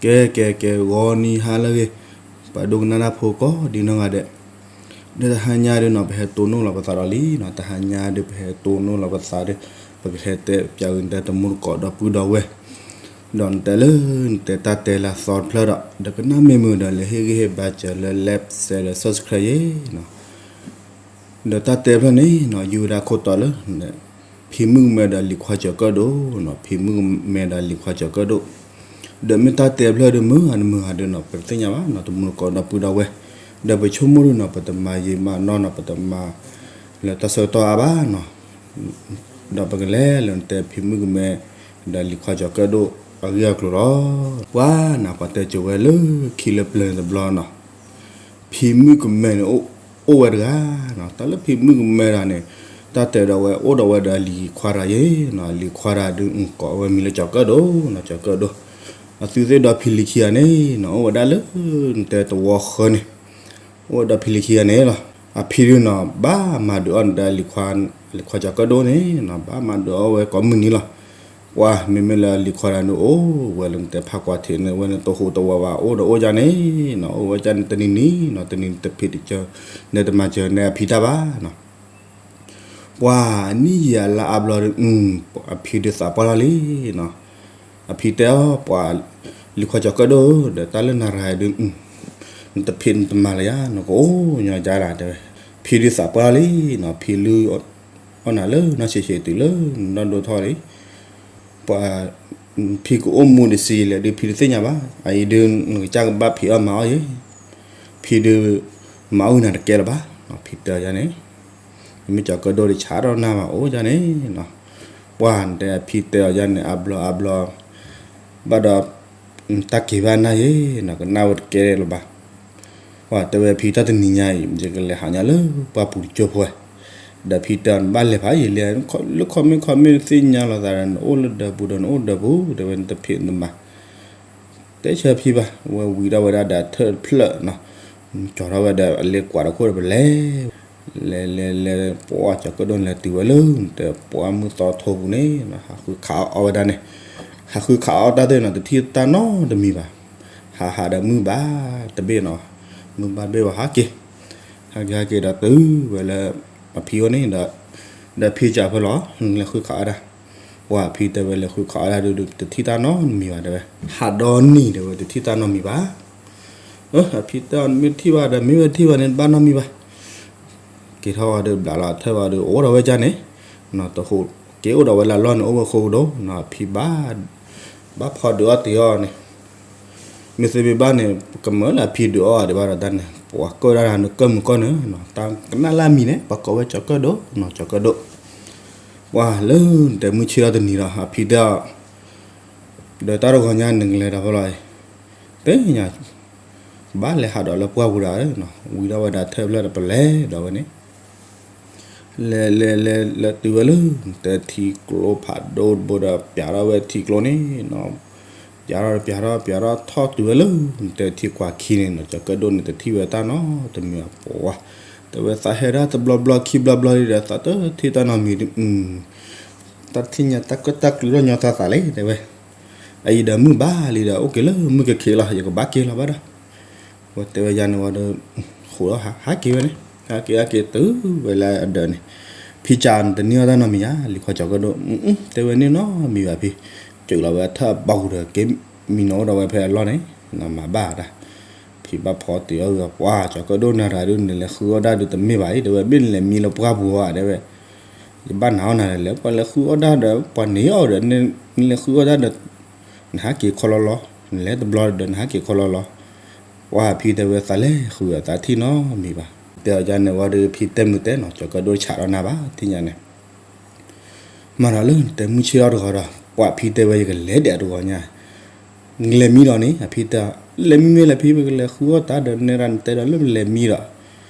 ကဲ ကဲ ကဲ ဂီၤနံၤဟါလၢအဂ့ၤ, ပှၤဒိကနၣ်တၢ်ဖိကိးဒ်နီၢ်ဂၤဒဲး, ဒီးတဟါညါဒုးနီၤ ပဟဲတိၢ်နီၣ်လီၤပသးဒီးလံနီၤ, တဟါညါဒုး ပဟဲတိၢ်နီၣ်လီၤပသးဒီး ပကဟဲတဲပၠးဂ့ၤနတဲတမူတကိးဒီပုၢ်ဒီဝဲၢ်, ဒီးနတဲလၢ နတဲတၢ်တဲလၢအသီတဖျၢၣ်ဒီး ဒီးကနၣ်မ့ၢ်မုာ်ဒီး လဲၤဟ့ၣ်ဂံၢ်ဟ့ၣ်ဘါစၢၤလၢ like share ဒီး subscribe ယဲနီၤ. ဒီးတၢ်တဲဖျၢၣ်န့ၣ်နီၤ ယုၢ်ဝဲဒၣ်ခိၣ်တီလၢ ဖံမုၣ်ကမဲဒီးလံၤခွါကၠီၤကၢၣ်ဒိၣ်နီၤ, ဖံမုၣ်ကမဲဒီးလံၤခွါကၠီၤကၢၣ်ဒိၣ်, ဒီးမ့ၢ်တၢ်တဲဖျၢၣ်ဒုးမုာ်ဧါတမုာ်ဧါဒုးနီၤ ပတသ့ၣ်ညါဘၣ်နီၤ, တမူတကိးဒီပုၢ်ဒီဝဲၢ်, ဒီးပဆိကမိၣ်ဒုးနီၤ ပတမၤယံာ်မၤနီၢ်နီၤ ပတမၤလၢတၢ်ဆၢကတီၢ်အါဘၣ်နီၤ, ဒီးပကလဲၤလၢနတဲဖံမုၣ်ကမဲ ဒီးလံၤခွါကၠီၤကၢၣ်ဒိၣ်အဂ့ၢ်အကျိၤလီၤ. ပှၤနီၤ ပှၤတဲကၠိၤဝဲလၢခံလၢပျၢၤန့ၣ်တဘျီနီၤ ဖံမုၣ်ကမဲန့ၣ် အိၣ်ဝဲတဂၤနီၤ, တၢ်လၢဖံမုၣ်ကမဲတဂၤန့ၣ် တၢ်တဲဒီးဝဲအိၣ်ဒီးဝဲဒီးအလံၤခွါတဂၤယဲနီၤ, အလံၤခွါတဂၤဒုး ကိးဝဲမံၤလၢကၠီၤကၢၣ်ဒိၣ်နီၤ, ကၠီၤကၢၣ်ဒိၣ်, အသုသ့ၣ်ဒီးဖံလံၤခံဂၤန့ၣ်နီၤ အိၣ်ဝဲဒၣ်လၢ နတဲသဝီဃၢၤန့ၣ်, အိၣ်ဝဲဒီးဖံလံၤခံဂၤန့ၣ်လီၤ. အဖံဒုးနီၤ ဘၣ်မၤဒုးအီၣ်နတဲလံၤခွါ, လံၤခွါကၠီၤကၢၣ်ဒိၣ်န့ၣ်နီၤ ဘၣ်မၤဒုးအီၣ်ဝဲကိးမုၢ်နံၤလီၤ. ပှၤမ့မ့ၢ်လၢအလံၤခွါတဂၤန့ၣ် အိၣ်ဝဲလၢနတဲဖးကွၢ်ထံးန့ၣ် ဝဲန့ၣ်တဟူးတဝးဘၣ် အိၣ်ဒီးအိၣ်ဒ်န့ၣ်နီၤ, အိၣ်ဝဲဒ်န့ၣ်တနံၤနံၤနီၤ တနံၤတဖံးတစၢၤ နဲတမၤစၢၤနဲအဖံတၢ်ဘၣ်နီၤ. ပှၤနံၣ်ယံာ်အလါအါဘျီဒုး အဖံဒုးသးပှၢ်ထီၣ်လံနီၤ. အဖံတဲအီၤ ပှၤ လံၤခွါကၠီၤကၢၣ်ဒိၣ်ဒီး တၢ်လၢနၤရၤဒုး နတဖံးနတမၤလၢၤယါ နကအိၣ်ညီယါလၢ်တဲဝဲ. ဖံဒုးသးပှၢ်ထီၣ်လံနီၤ, ဖံလုၢ်အီၣ်နၤလၢနီၢ်ဆံးဆံး တုၤလၢနနီၢ်ဒိၣ်ထီၣ်လံ. ပှၤ ဖံကအိၣ်မူတဆံးလဲၣ်ဒုး ဖံတသ့ၣ်ညါဘၣ်, အအံၤဒုး နကစၢ်ကဘၣ်ဖံးအီၣ်မၤအီၣ်ယဲ, ဖံဒုး မၤအီၣ်နၤတကဲလၢၤဘၣ်, ဖံတဲအီၤယါန့ၣ်, မ့ၢ်ကၠီၤကၢၣ်ဒိၣ်တဆးထီၣ်နၢ်ဘၣ်အိၣ်ယါန့ၣ်နီၤ. ပှၤတဲဖံတဲအီၤယါန့ၣ် အါဘျီအါဘျီ ဘၣ်ဒီး တၢ်က့ၤဘၣ်နၢ်ယဲနီၤ ကနၣ်ဝဲတကဲလၢၤဘၣ်. ပှၤတဲဝဲဖံတၢ်တနံၤညါအံၤ ယကလဲၤဟးညါလၢပှၢ်ပူၤတကၠိဖိဝဲ, ဒီးဖံတဲအီၤနဘၣ်လဲၤဖးယံာ်လံ, လၢခီမ့ၢ်ခီမ့ၢ်သ့ၣ်ညါလီၤသးဒီး နအိၣ်လၢဒၢးပူၤဒီးနအိၣ်ဒၢးပူၤ တဲဝဲ နတဖံးနတမၤ တဲဆၢဖံဘၣ်, ဝဲဝံၤထီၣ်ဝဲဒၣ်ဒီးထၢၣ်တဖျၢၣ်နီၤ, ကၠီထီၣ်ဝဲဒီးအလ့ကွးတခိၣ်ဒီးပလဲၤ, လဲၤလဲၤလဲၤ ပှၤကၠီၤကၢၣ်ဒိၣ်န့ၣ်လဲၤတုၤဝဲလၢ တပှၢ်မုၢ်သီထိပူၤန့ၣ်နီၤ ဟးဃုခးအီၣ်ဝဲဒၣ်န့ၣ်, ဟးဃုခးအီၣ်တၢ်သ့ၣ်နီၤ တထံၣ်တၢ်နီတမံၤဘၣ်, ဟးဟးဒီးမုၢ်ဘၣ်တဘ့ၣ်နီၤ, မုၢ်ဘၣ်တဘ့ၣ်ဝဲဟးက့ၤ, ဟးက့ၤဟးက့ၤဒီးတုၤဝဲလၢ အဖံအိၣ်န့ၣ်ဒီး, ဒီးဖံစံးဖဲလီၤ နလဲၤဃုခးအီၣ်ဒၣ်, ပှၤဖံတဲဝဲလဲၤဃုခးအီၣ်ဒၣ်ဒုး တထံၣ်တၢ်နီတမံၤဘၣ်တဲဝဲ, ဟးဒီနံၤတဲဝဲ တထံၣ်တၢ်နီတမံၤဘၣ် အဖံတဲအီၤ မ့ၢ်တထံၣ်ဘၣ်ဒီး မ့ၢ်ဝဲတထံၣ်ဘၣ်န့ၣ် တဘၣ်နီတမံၤဘၣ်, က့ၤထီၣ်ဝဲဒီးဘျးလီၤထၢၣ်ဝဲဒီး အိၣ်ဒီးဝဲဒ်န့ၣ်, တဟူးက့ၤအိၣ်ဒီးဝဲလၢအလီၢ်န့ၣ် အိၣ်ဝဲဃိကဒီးနီၤ ဖံဘၣ်, ဘၣ်ဖီဒုးအီၣ်တ့ၢ်အီၣ်န့ၣ်, မ့ၢ်သ့မ့ၢ်ဘၣ်န့ၣ် ကမၢလၢအဖံဒုးအီၣ်ဒံးဘၣ်ဒီးတၢ်န့ၣ် ပှၤကၢၣ်ဒၣ်တၢ်န့ၣ် ကၢၣ်မုၢ်ကီၢ်န့ၣ်, တၢ်ကနၣ်လၢအမံၤန့ၣ် ပှၤကိးဝဲကၠီၤကၢၣ်ဒိၣ်နီၤ ကၠီၤကၢၣ်ဒိၣ်, ပှၤလၢတဲမုၢ်ဆ့ၣ်ထီၣ်တနံၤဒီး အဖံတဲအီၤ ဒီးတၢ်တဂီၤညါနကလဲၤဒီးဖဲလီၤအံၤ, သ့ၣ်ညါ, ဘၣ်လဲၤဟးဒီးလၢပှၢ်ပူၤဒီး, ဝံၤဒီးဝဲဒၣ်ထၢၣ်ဖျၢၣ်ဒီးပလဲၤဒီးဝဲန့ၣ်, လဲၤလဲၤလဲၤလဲၤတုၤဝဲလၢ တဲထံကျိဖးဒိၣ်တဘိဒီး ပျးထီၣ်ဝဲထံကျိန့ၣ်နီၤ, ပျးထီၣ်ပျးထီၣ်ပျးထီၣ်ထီၣ်တုၤဝဲလၢ တဲထံကွၢ်ခံန့ၣ်နီၤ ကၠီၤကၢၣ်ဒိၣ်န့ၣ် တထံၣ်ဝဲတၢ်နီတမံၤအပှၤ, တဲဝဲသးဟဲဒၣ်တဘျီဘျီခံဘျီဘျီဒီး သးတထံၣ်တၢ်နီတမံၤဒီး တၢ်ထံၣ်ညါတၢ်ကၢၣ်တၢ်ကျူထီၣ်ညီသးသးလဲၣ် တဲဝဲ, အအံၤဒီးမုၢ်ဘၣ်လံဒီး အိၣ်က့ၤလၢမုၢ်ကခ့လီၤ ယကဘၣ်က့ၤလီၤဘၣ်ဒီး, ဝဲတဲဝဲယါန့ၣ်ဝံၤဒီး, ဃိးဒီး ဟးက့ၤဝဲန့ၣ်, ဟးက့ၤဟးက့ၤတုၤဝဲလၢအဒၢးန့ၣ်, ဖံစံးနတန့ၢ်အီၣ်တၢ်နီတမံၤဧါ လံၤခွါကၠီၤကၢၣ်ဒိၣ်, တဲဝဲန့ၣ်နီတမံၤဘၣ်ဖံ, ကၠိးလီၤဝဲထၢၣ်အဘီၣ်ပူၤဒီး က့ၤမံနီၤအိၣ်ဒီးဝဲဖဲအလီၢ်န့ၣ်, နမၤဘၣ်တၢ် ဖံဘၣ်ဖီတ့ၢ်အီၣ်ဂ့ၤ ပှၤကၠီၤကၢၣ်ဒိၣ်နၤတဂၤဒုး နလဲၤဃုအီၣ်ဒၣ်ဒုးတမ့ၢ်ဘၣ်အံၤ တဲဝဲ မ့ၢ်နလဲၤမံလၢပှၢ်ပူၤဧါ တဲဝဲ, ယဘၣ်နၤအီၣ်နၤဒီးလဲၤ ပှၤလဲၤဃုအီၣ်ဒၣ်ဒီး ပှၤန့ၢ်အီၣ်ဒီး နလဲၤဃုအီၣ်ဒၣ်ဒီး နဟးက့ၤခီလီၤလီၤ, နလဲၤတဘျီဒီး နဟးက့ၤခီလီၤလီၤ, ပှၤဖံတဲဝဲသးလဲၤဃုအသးထံၣ်နီတမံၤဘၣ်, တဲအီၤဒ်န့ၣ်ဝံၤဒီး ဖံတဲမုာ်တဲနီၤ ကၠီၤကၢၣ်ဒိၣ်ဆးဒီးနၤဘၣ် ထံၣ်ညါန့ၣ် မၤဒီးလၢနတဲမုၢ်ဆ့ၣ်ထီၣ်တဂီၤဒီး ပှၤဖံတဲဝဲယကလဲၤဒဲးတဂီၤညါ, နလဲၤမံဒီးန့ၣ် အဖံတဲ, လဲၤမံမ့ၢ်လဲၤဖံ ပကလဲၤဃုအီၣ်တၢ်ဒီး နဲဒၣ်နတဲဒီးလၢပလဲၤမံဒီး, အါ,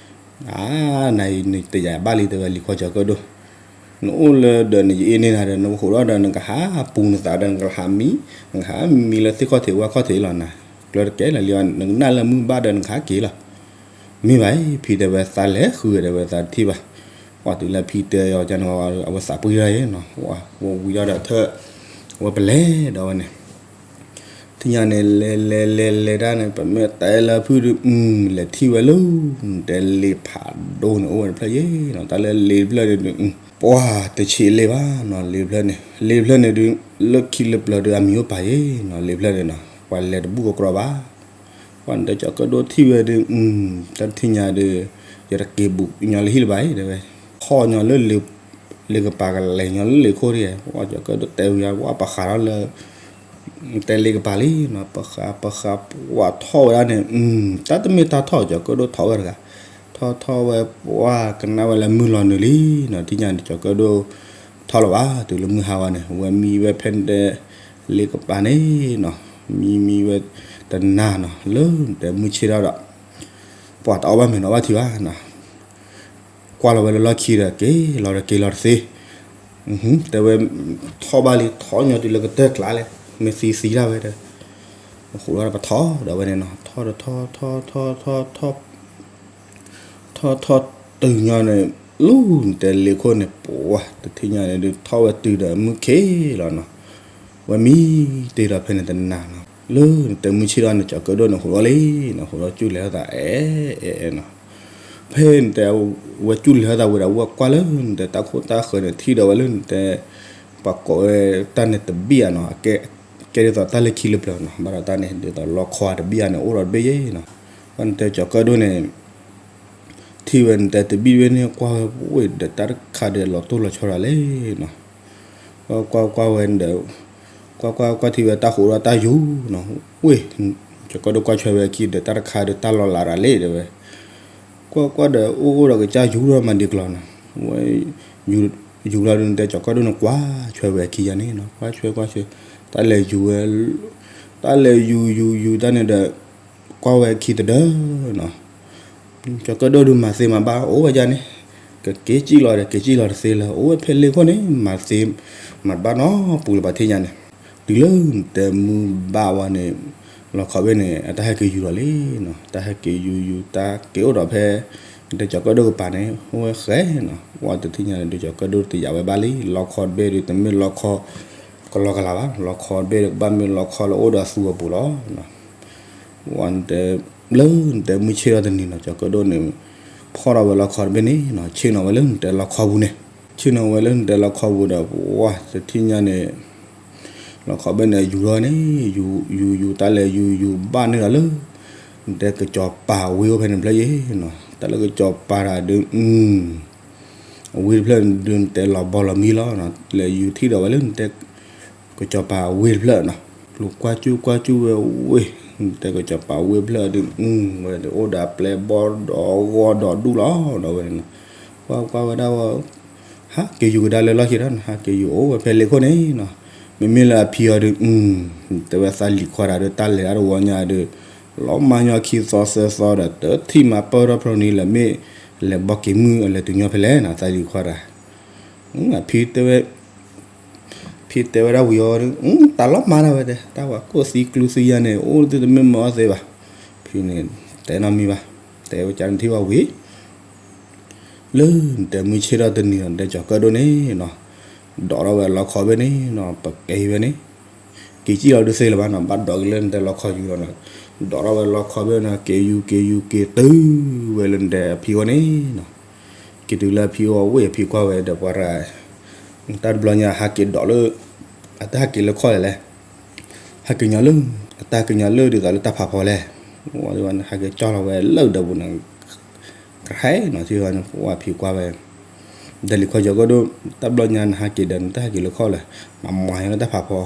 နၤအံၤနတယာ်ဘၣ်လံတဲဝဲ လံၤခွါကၠီၤကၢၣ်ဒိၣ်, နအိၣ်လၢဒီးန့ၣ် ယအ့န့ၢ်နၤဒီး နဟးဃုအီၣ်ဒီး နကဟးပူၤနသးဒီး နကဟးမံ, နကဟးမံလၢသ့ၣ်ခီၣ်ထံးဝၣ်ခီၣ်ထံးလီၤနၤ, ကျၢတကဲလၢာ်လံအီၤ နကနၣ်လၢမုၢ်ဘၣ်ဒီး နကဟးက့ၤလီၤ, မ့ၢ်ဘၣ်အံၤ ဖံတဲဝဲသးလဲၤဃုတဲဝဲသးတထံၣ်ဘၣ်, ပှၤတုၤလၢဖံတဲအီၤန့ၣ် အဝဲသးပှၢ်လီၤယဲနီၤ, ဝံၤဒီးထၢၣ်, အဝဲပလဲၤဒီးဝဲန့ၣ်, ထ ညါန့ၣ် လဲၤလဲၤလဲၤလဲၤတၢ်န့ၣ် ပမ့ၢ်တဲလၢဖုၣ်ဒီး လဲၤထံၣ်ဝဲလၢ တဲလ့ဖးဒိၣ်န့ၣ် အိၣ်ဝဲတဖျၢၣ်ယဲနီၤ, တၢ်လၢလ့တဖျၢၣ်န့ၣ်ဒီး ပှၤတဆံးလ့ဘၣ်နီၤ, လ့ဖျၢၣ်န့ၣ် လ့ဖျၢၣ်န့ၣ်ဒီး လၢခံလၢပျၢၤဒီးအမံၤအိၣ်ပာ်ယဲနီၤ, လ့ဖျၢၣ်န့ၣ်နီၤ ပှၤလဲၤတဘူၣ်ကကြီဘၣ်. ပှၤနတဲကၠီၤကၢၣ်ဒိၣ်ထံၣ်ဝဲဒီး တၢ်တထံၣ်ညါဒီး ယတက့ၤဘူးညီလၢဟံၣ်လၢၤဘၣ်အံၤ တဲဝဲ, ထီၣ်ညီလၢ လ့ကပၤကလဲၤညီလၢလ့ခိၣ်ဒံး, ပှၤကၠီၤကၢၣ်ဒိၣ်တဲဝံၤ ပှၤပဃးထီၣ်လၢ တဲလ့ကပၤလံနီၤ, ပဃးပဃး ပှၤထီၣ်ဝဲဒၣ်န့ၣ် တၢ်တမ့ၢ်တၢ်ထီၣ် ကၠီၤကၢၣ်ဒိၣ်ထီၣ်ဝဲတဂၤ, ထီၣ်ထီၣ်ဝဲ ပှၤကနၣ်ဝဲလၢမုၢ်လီၤနုာ်လံနီၤ, တထံၣ်ညါန့ၣ် ကၠီၤကၢၣ်ဒိၣ်ထီၣ်လၢၤဘၣ်, တုၤလၢမုၢ်ဟါဝဲန့ၣ် ဝဲမံဝဲဖဲနတဲ လ့ကပၤန့ၣ်နီၤ, မံမံဝဲတနၤနီၤ, လၢနတဲမုၢ်ဆ့ၣ်ထီၣ်ဒီး ပှၤတအီၣ်ဘၣ်မ့ၤနီၤဘၣ်ထံဘၣ်နီၤ, ကွၢ်လီၤဝဲလၢလီၢ်ခံဒီး က့ၤလီၤဒီးက့ၤလီၤတသ့, တဲဝဲ ထီၣ်ဘၣ်လံ ထီၣ်ညီတုၤလၢကတၢၢ်ကျါလဲၣ်, မ့ၢ်သံသံဒၣ်ဝဲဒီး ဃိးဒီးပထီၣ်ဒီးဝဲန့ၣ်နီၤ, ထီၣ်ဒီးထီၣ်ထီၣ်ထီၣ်ထီၣ်ထီၣ် ထီၣ်ထီၣ်တုၤညီန့ၣ် လၢနတဲလ့ခိၣ်န့ၣ် ပှၤတထံၣ်ညါန့ၣ်ဒုး ထီၣ်ဝဲတုၤဒီးမုၢ်ခ့လီၤနီၤ, ဝဲမံတ့ၢ်ဒီးဖဲန့ၣ်တနၤနီၤ, လၢနတဲမုၢ်ဆ့ၣ်ထီၣ်န့ၣ် ကၠီၤကၢၣ်ဒိၣ်န့ၣ် ဟူးထီၣ်လံနီၤ, ဟူးထီၣ်ကၠူၢ်လဲၤထီၣ်သး အဲအဲအဲနီၤ, ဖဲနတဲ ဝဲကၠူၢ်လဲၤထီၣ်သးဝံၤဒီး ဝဲကွၢ်လၢနတဲတၢ်ခိၣ်တၢ်ဃၢၤန့ၣ် ထံၣ်ဒီးဝဲလၢနတဲ ပှၤကိးဝဲတၢ်န့ၣ်တဘံၣ်ဧါနီၤ, ကဲဒ်သိးတၢ်လၢခံလၢပျၢၤနီၤ, ဘၣ်ဒီးတၢ်န့ၣ် ဒ်သိးလီခီတဘံၣ်ဧါန့ၣ် အိၣ်ဒီးတဘ့ၣ်ယဲနီၤ, ဘၣ်နတဲကၠီၤကၢၣ်ဒိၣ်န့ၣ် ထံၣ်ဝဲနတဲတဘံၣ်ဝဲန့ၣ် ကွၢ်ဝဲဝ့ၢ်ဒီးတၢ်တခါဒီးလီၤတိၢ်လီၤဆီဒၣ်လဲၣ်နီၤ, ကွၢ်ကွၢ်ကွၢ်ဝဲဒီး ကွၢ်ကွၢ်ကွၢ်ထံၣ်ဝဲတၢ်ဟူးဒီးတၢ်ယူၤနီၤ, ဝ့ၢ် ကၠီၤကၢၣ်ဒိၣ်ကွၢ်ထွဲဝဲအခံဒီး တၢ်တခါဒီးတၢ်လီၤလးဒၣ်လဲၣ်တဲဝဲ, ကွၢ်ကွၢ်ဒီးအိၣ်အိၣ်ဒီးကစၢ်ယူၤဒီးမၤဒံးကျီၤနီၤ, ဝဲ ယူၤလီၤဒုးနတဲကၠီၤကၢၣ်ဒိၣ်န့ၣ် ကွၢ်ထွဲဝဲအခံယါန့ၣ်နီၤ, ကွၢ်ထွဲကွၢ်ထွဲ တၢ်လဲၤယူၤဝဲ တၢ်လဲၤယူၤယူၤယူၤတၢ်န့ၣ်ဒီး ကွၢ်ဝဲအခံတဒၢနီၤ, ကၠီၤကၢၣ်ဒိၣ်ဒုးမၤသ့မၤဘၣ်အိၣ်ဝဲယါန့ၣ်, ကက့ၤစံၣ်လီၤဒီးက့ၤစံၣ်လီၤတသ့လၢၤ အိၣ်ဝဲဖဲလ့ခိၣ်န့ၣ် မၤသ့မၤဘၣ်နီတပူၤလၢၤဘၣ်ထံၣ်ညါန့ၣ်, တုၤလၢနတဲမုၢ်ဘၣ်ဝဲန့ၣ် လီခီဘ့ၣ်န့ၣ် အတၢ်ဟဲက့ၤယူၤလီၤလံနီၤ, တၢ်ဟဲက့ၤယူၤယူၤ တၢ်က့ၤအိၣ်ဒီးဖဲ နတဲကၠီၤကၢၣ်ဒိၣ်ကပၤန့ၣ် အိၣ်ဝဲဃဲနီၤ, ဝဲတထံၣ်ညါန့ၣ် ဒုးကၠီၤကၢၣ်ဒိၣ်တယာ်ဝဲဘၣ်လံ, လီခီတဘ့ၣ်ဒုး တမ့ၢ်လီခီ ကလီကလၤဘၣ်, လီခီတဘ့ၣ်ဒုး ကဘၣ်မ့ၢ်လီခီလၢအိၣ်ဒီးသူအပူၤလီၤ. ဝဲနတဲ လၢနတဲမုၢ်ဆ့ၣ်ထီၣ်တနံၤနီၤ ကၠီၤကၢၣ်ဒိၣ်န့ၣ် ဖီၣ်ထီၣ်ဝဲလီခီတဘ့ၣ်န့ၣ်နီၤ ဆ့ၣ်နီၤဝဲလၢနတဲလီခီပူၤန့ၣ်, ဆ့ၣ်နီၤဝဲလၢနတဲလီခီပူၤဒီး ဝဲတထံၣ်ညါန့ၣ် လီခီဘ့ၣ်န့ၣ် ယူၤထီၣ်န့ၣ် ယူၤယူၤယူၤ တၢ်လဲၤယူၤယူၤဘၣ်န့ၢ်ဒီးလၢ နတဲကစီၤပၤဝ့ၢ်အိၣ်ဖဲန့ၣ်တဖျၢၣ်ယဲနီၤ, တၢ်လၢကစီၤပၤတၢ်ဒုး အဝ့ၢ်တဖျၢၣ်ဒုးနတဲလီၤဘီလီၤမံလီၤနီၤ, လဲၤယူၤထံၣ်ဒီးဝဲလၢနတဲ ကစီၤပၤဝ့ၢ်တဖျၢၣ်နီၤ, ကျိၤကွၢ်ကၠူၣ်ကွၢ်ကၠူၣ်ဝဲဝ့ၢ် နတဲကစီၤပၤဝ့ၢ်တဖျၢၣ်ဒုး ဝဲအိၣ်ဒီးအပျဲၢ်ဘီၣ်ဒီးဂီၢ်ဒီးဒူၣ်လီၤဒီးဝဲန့ၣ်နီၤ, ကွၢ်ကွၢ်ဝဲဒၣ်ဝဲ ဟးက့ၤယူၤကဒါလၢလီၢ်ခံဒီး ဟးက့ၤယူၤအိၣ်ဝဲဖဲလ့ခိၣ်န့ၣ်နီၤ, မ့မ့ၢ်လၢအဖံအီၤဒုး တဲဝဲသးလံၤခွါတၢ်ဒီး တၢ်လဲၤတၢ်တဝီညါဒီး လီၤမၢ်ညီခံသီသၢသီဒီး တထံၣ်မၤပၢၢ်ထီၣ်ဖျိးနံၤလၢၤ မ့ၢ်လဲၤဘီက့ၤမုၢ်အလဲၤတုၤညီဖဲလဲၣ်နီၤ သးလံၤခွါတၢ်, အဖံတဲဝဲ ဖံတဲဝဲဒၣ်ဝံၤအီၤဒီး တၢ်လီၤမၢ်ဒၣ်ဝဲတဲ တၢ်ဝဲကိၣ်သံကျူသံယါန့ၣ် အိၣ်သုတမ့ၢ်မၤအီၣ်သ့ဘၣ်, ဖံန့ၣ် တဲနီတမံၤဘၣ်, တဲဝဲကၢ်နထံၣ်ဝဲဝံၤ လၢနတဲမုၢ်ဆ့ၣ်ထီၣ်တနံၤနီၤ နတဲကစီၤကၢၣ်ဒိၣ်န့ၣ်နီၤ, ဒိးထီၣ်ဝဲလီခီဘ့ၣ်န့ၣ်နီၤ ပကဲဝဲန့ၣ်, က့ၤစံၣ်လီၤဒုးသ့လၢၤဘၣ်နီၤ ဘၣ်ဒိးက့ၤလၢနတဲလီခီယူၤလီၤနီၤ, ဒိးထီၣ်ဝဲလီခီဘ့ၣ်နီၤ က့ၤယူၤက့ၤယူၤက့ၤတုၤဝဲလၢနတဲအဖံအိၣ်န့ၣ်နီၤ, က့ၤတုၤလၢအဖံအိၣ်ဝ့ၢ်အဖံကွၢ်ဝဲဒီးပှၤရၤ တၢ်တဘျီညါဟးက့ၤဒိးလၢ အတၢ်ဟးက့ၤလၢခီၣ်လဲၣ်လဲၣ်, ဟးက့ၤညီလၢ အတၢ်ဟးက့ၤညီလၢဒ်သိးလၢတၢ်ဖးဖီလဲၣ်, ဟးက့ၤကၠီၣ်လီၤဝဲလၢဒၢးပူၤန့ၣ် ကဟဲနီၤထံၣ်ဝဲန့ၣ် ပှၤဖံကွၢ်ဝဲ, ဒီးလံၤခွါကၠီၤကၢၣ်ဒိၣ် တၢ်ဘျီညါနဟးက့ၤဒီးနတၢ်ဟးက့ၤလၢခီၣ်လဲၣ်, မၤမၤညီလၢတၢ်ဖးဖီ,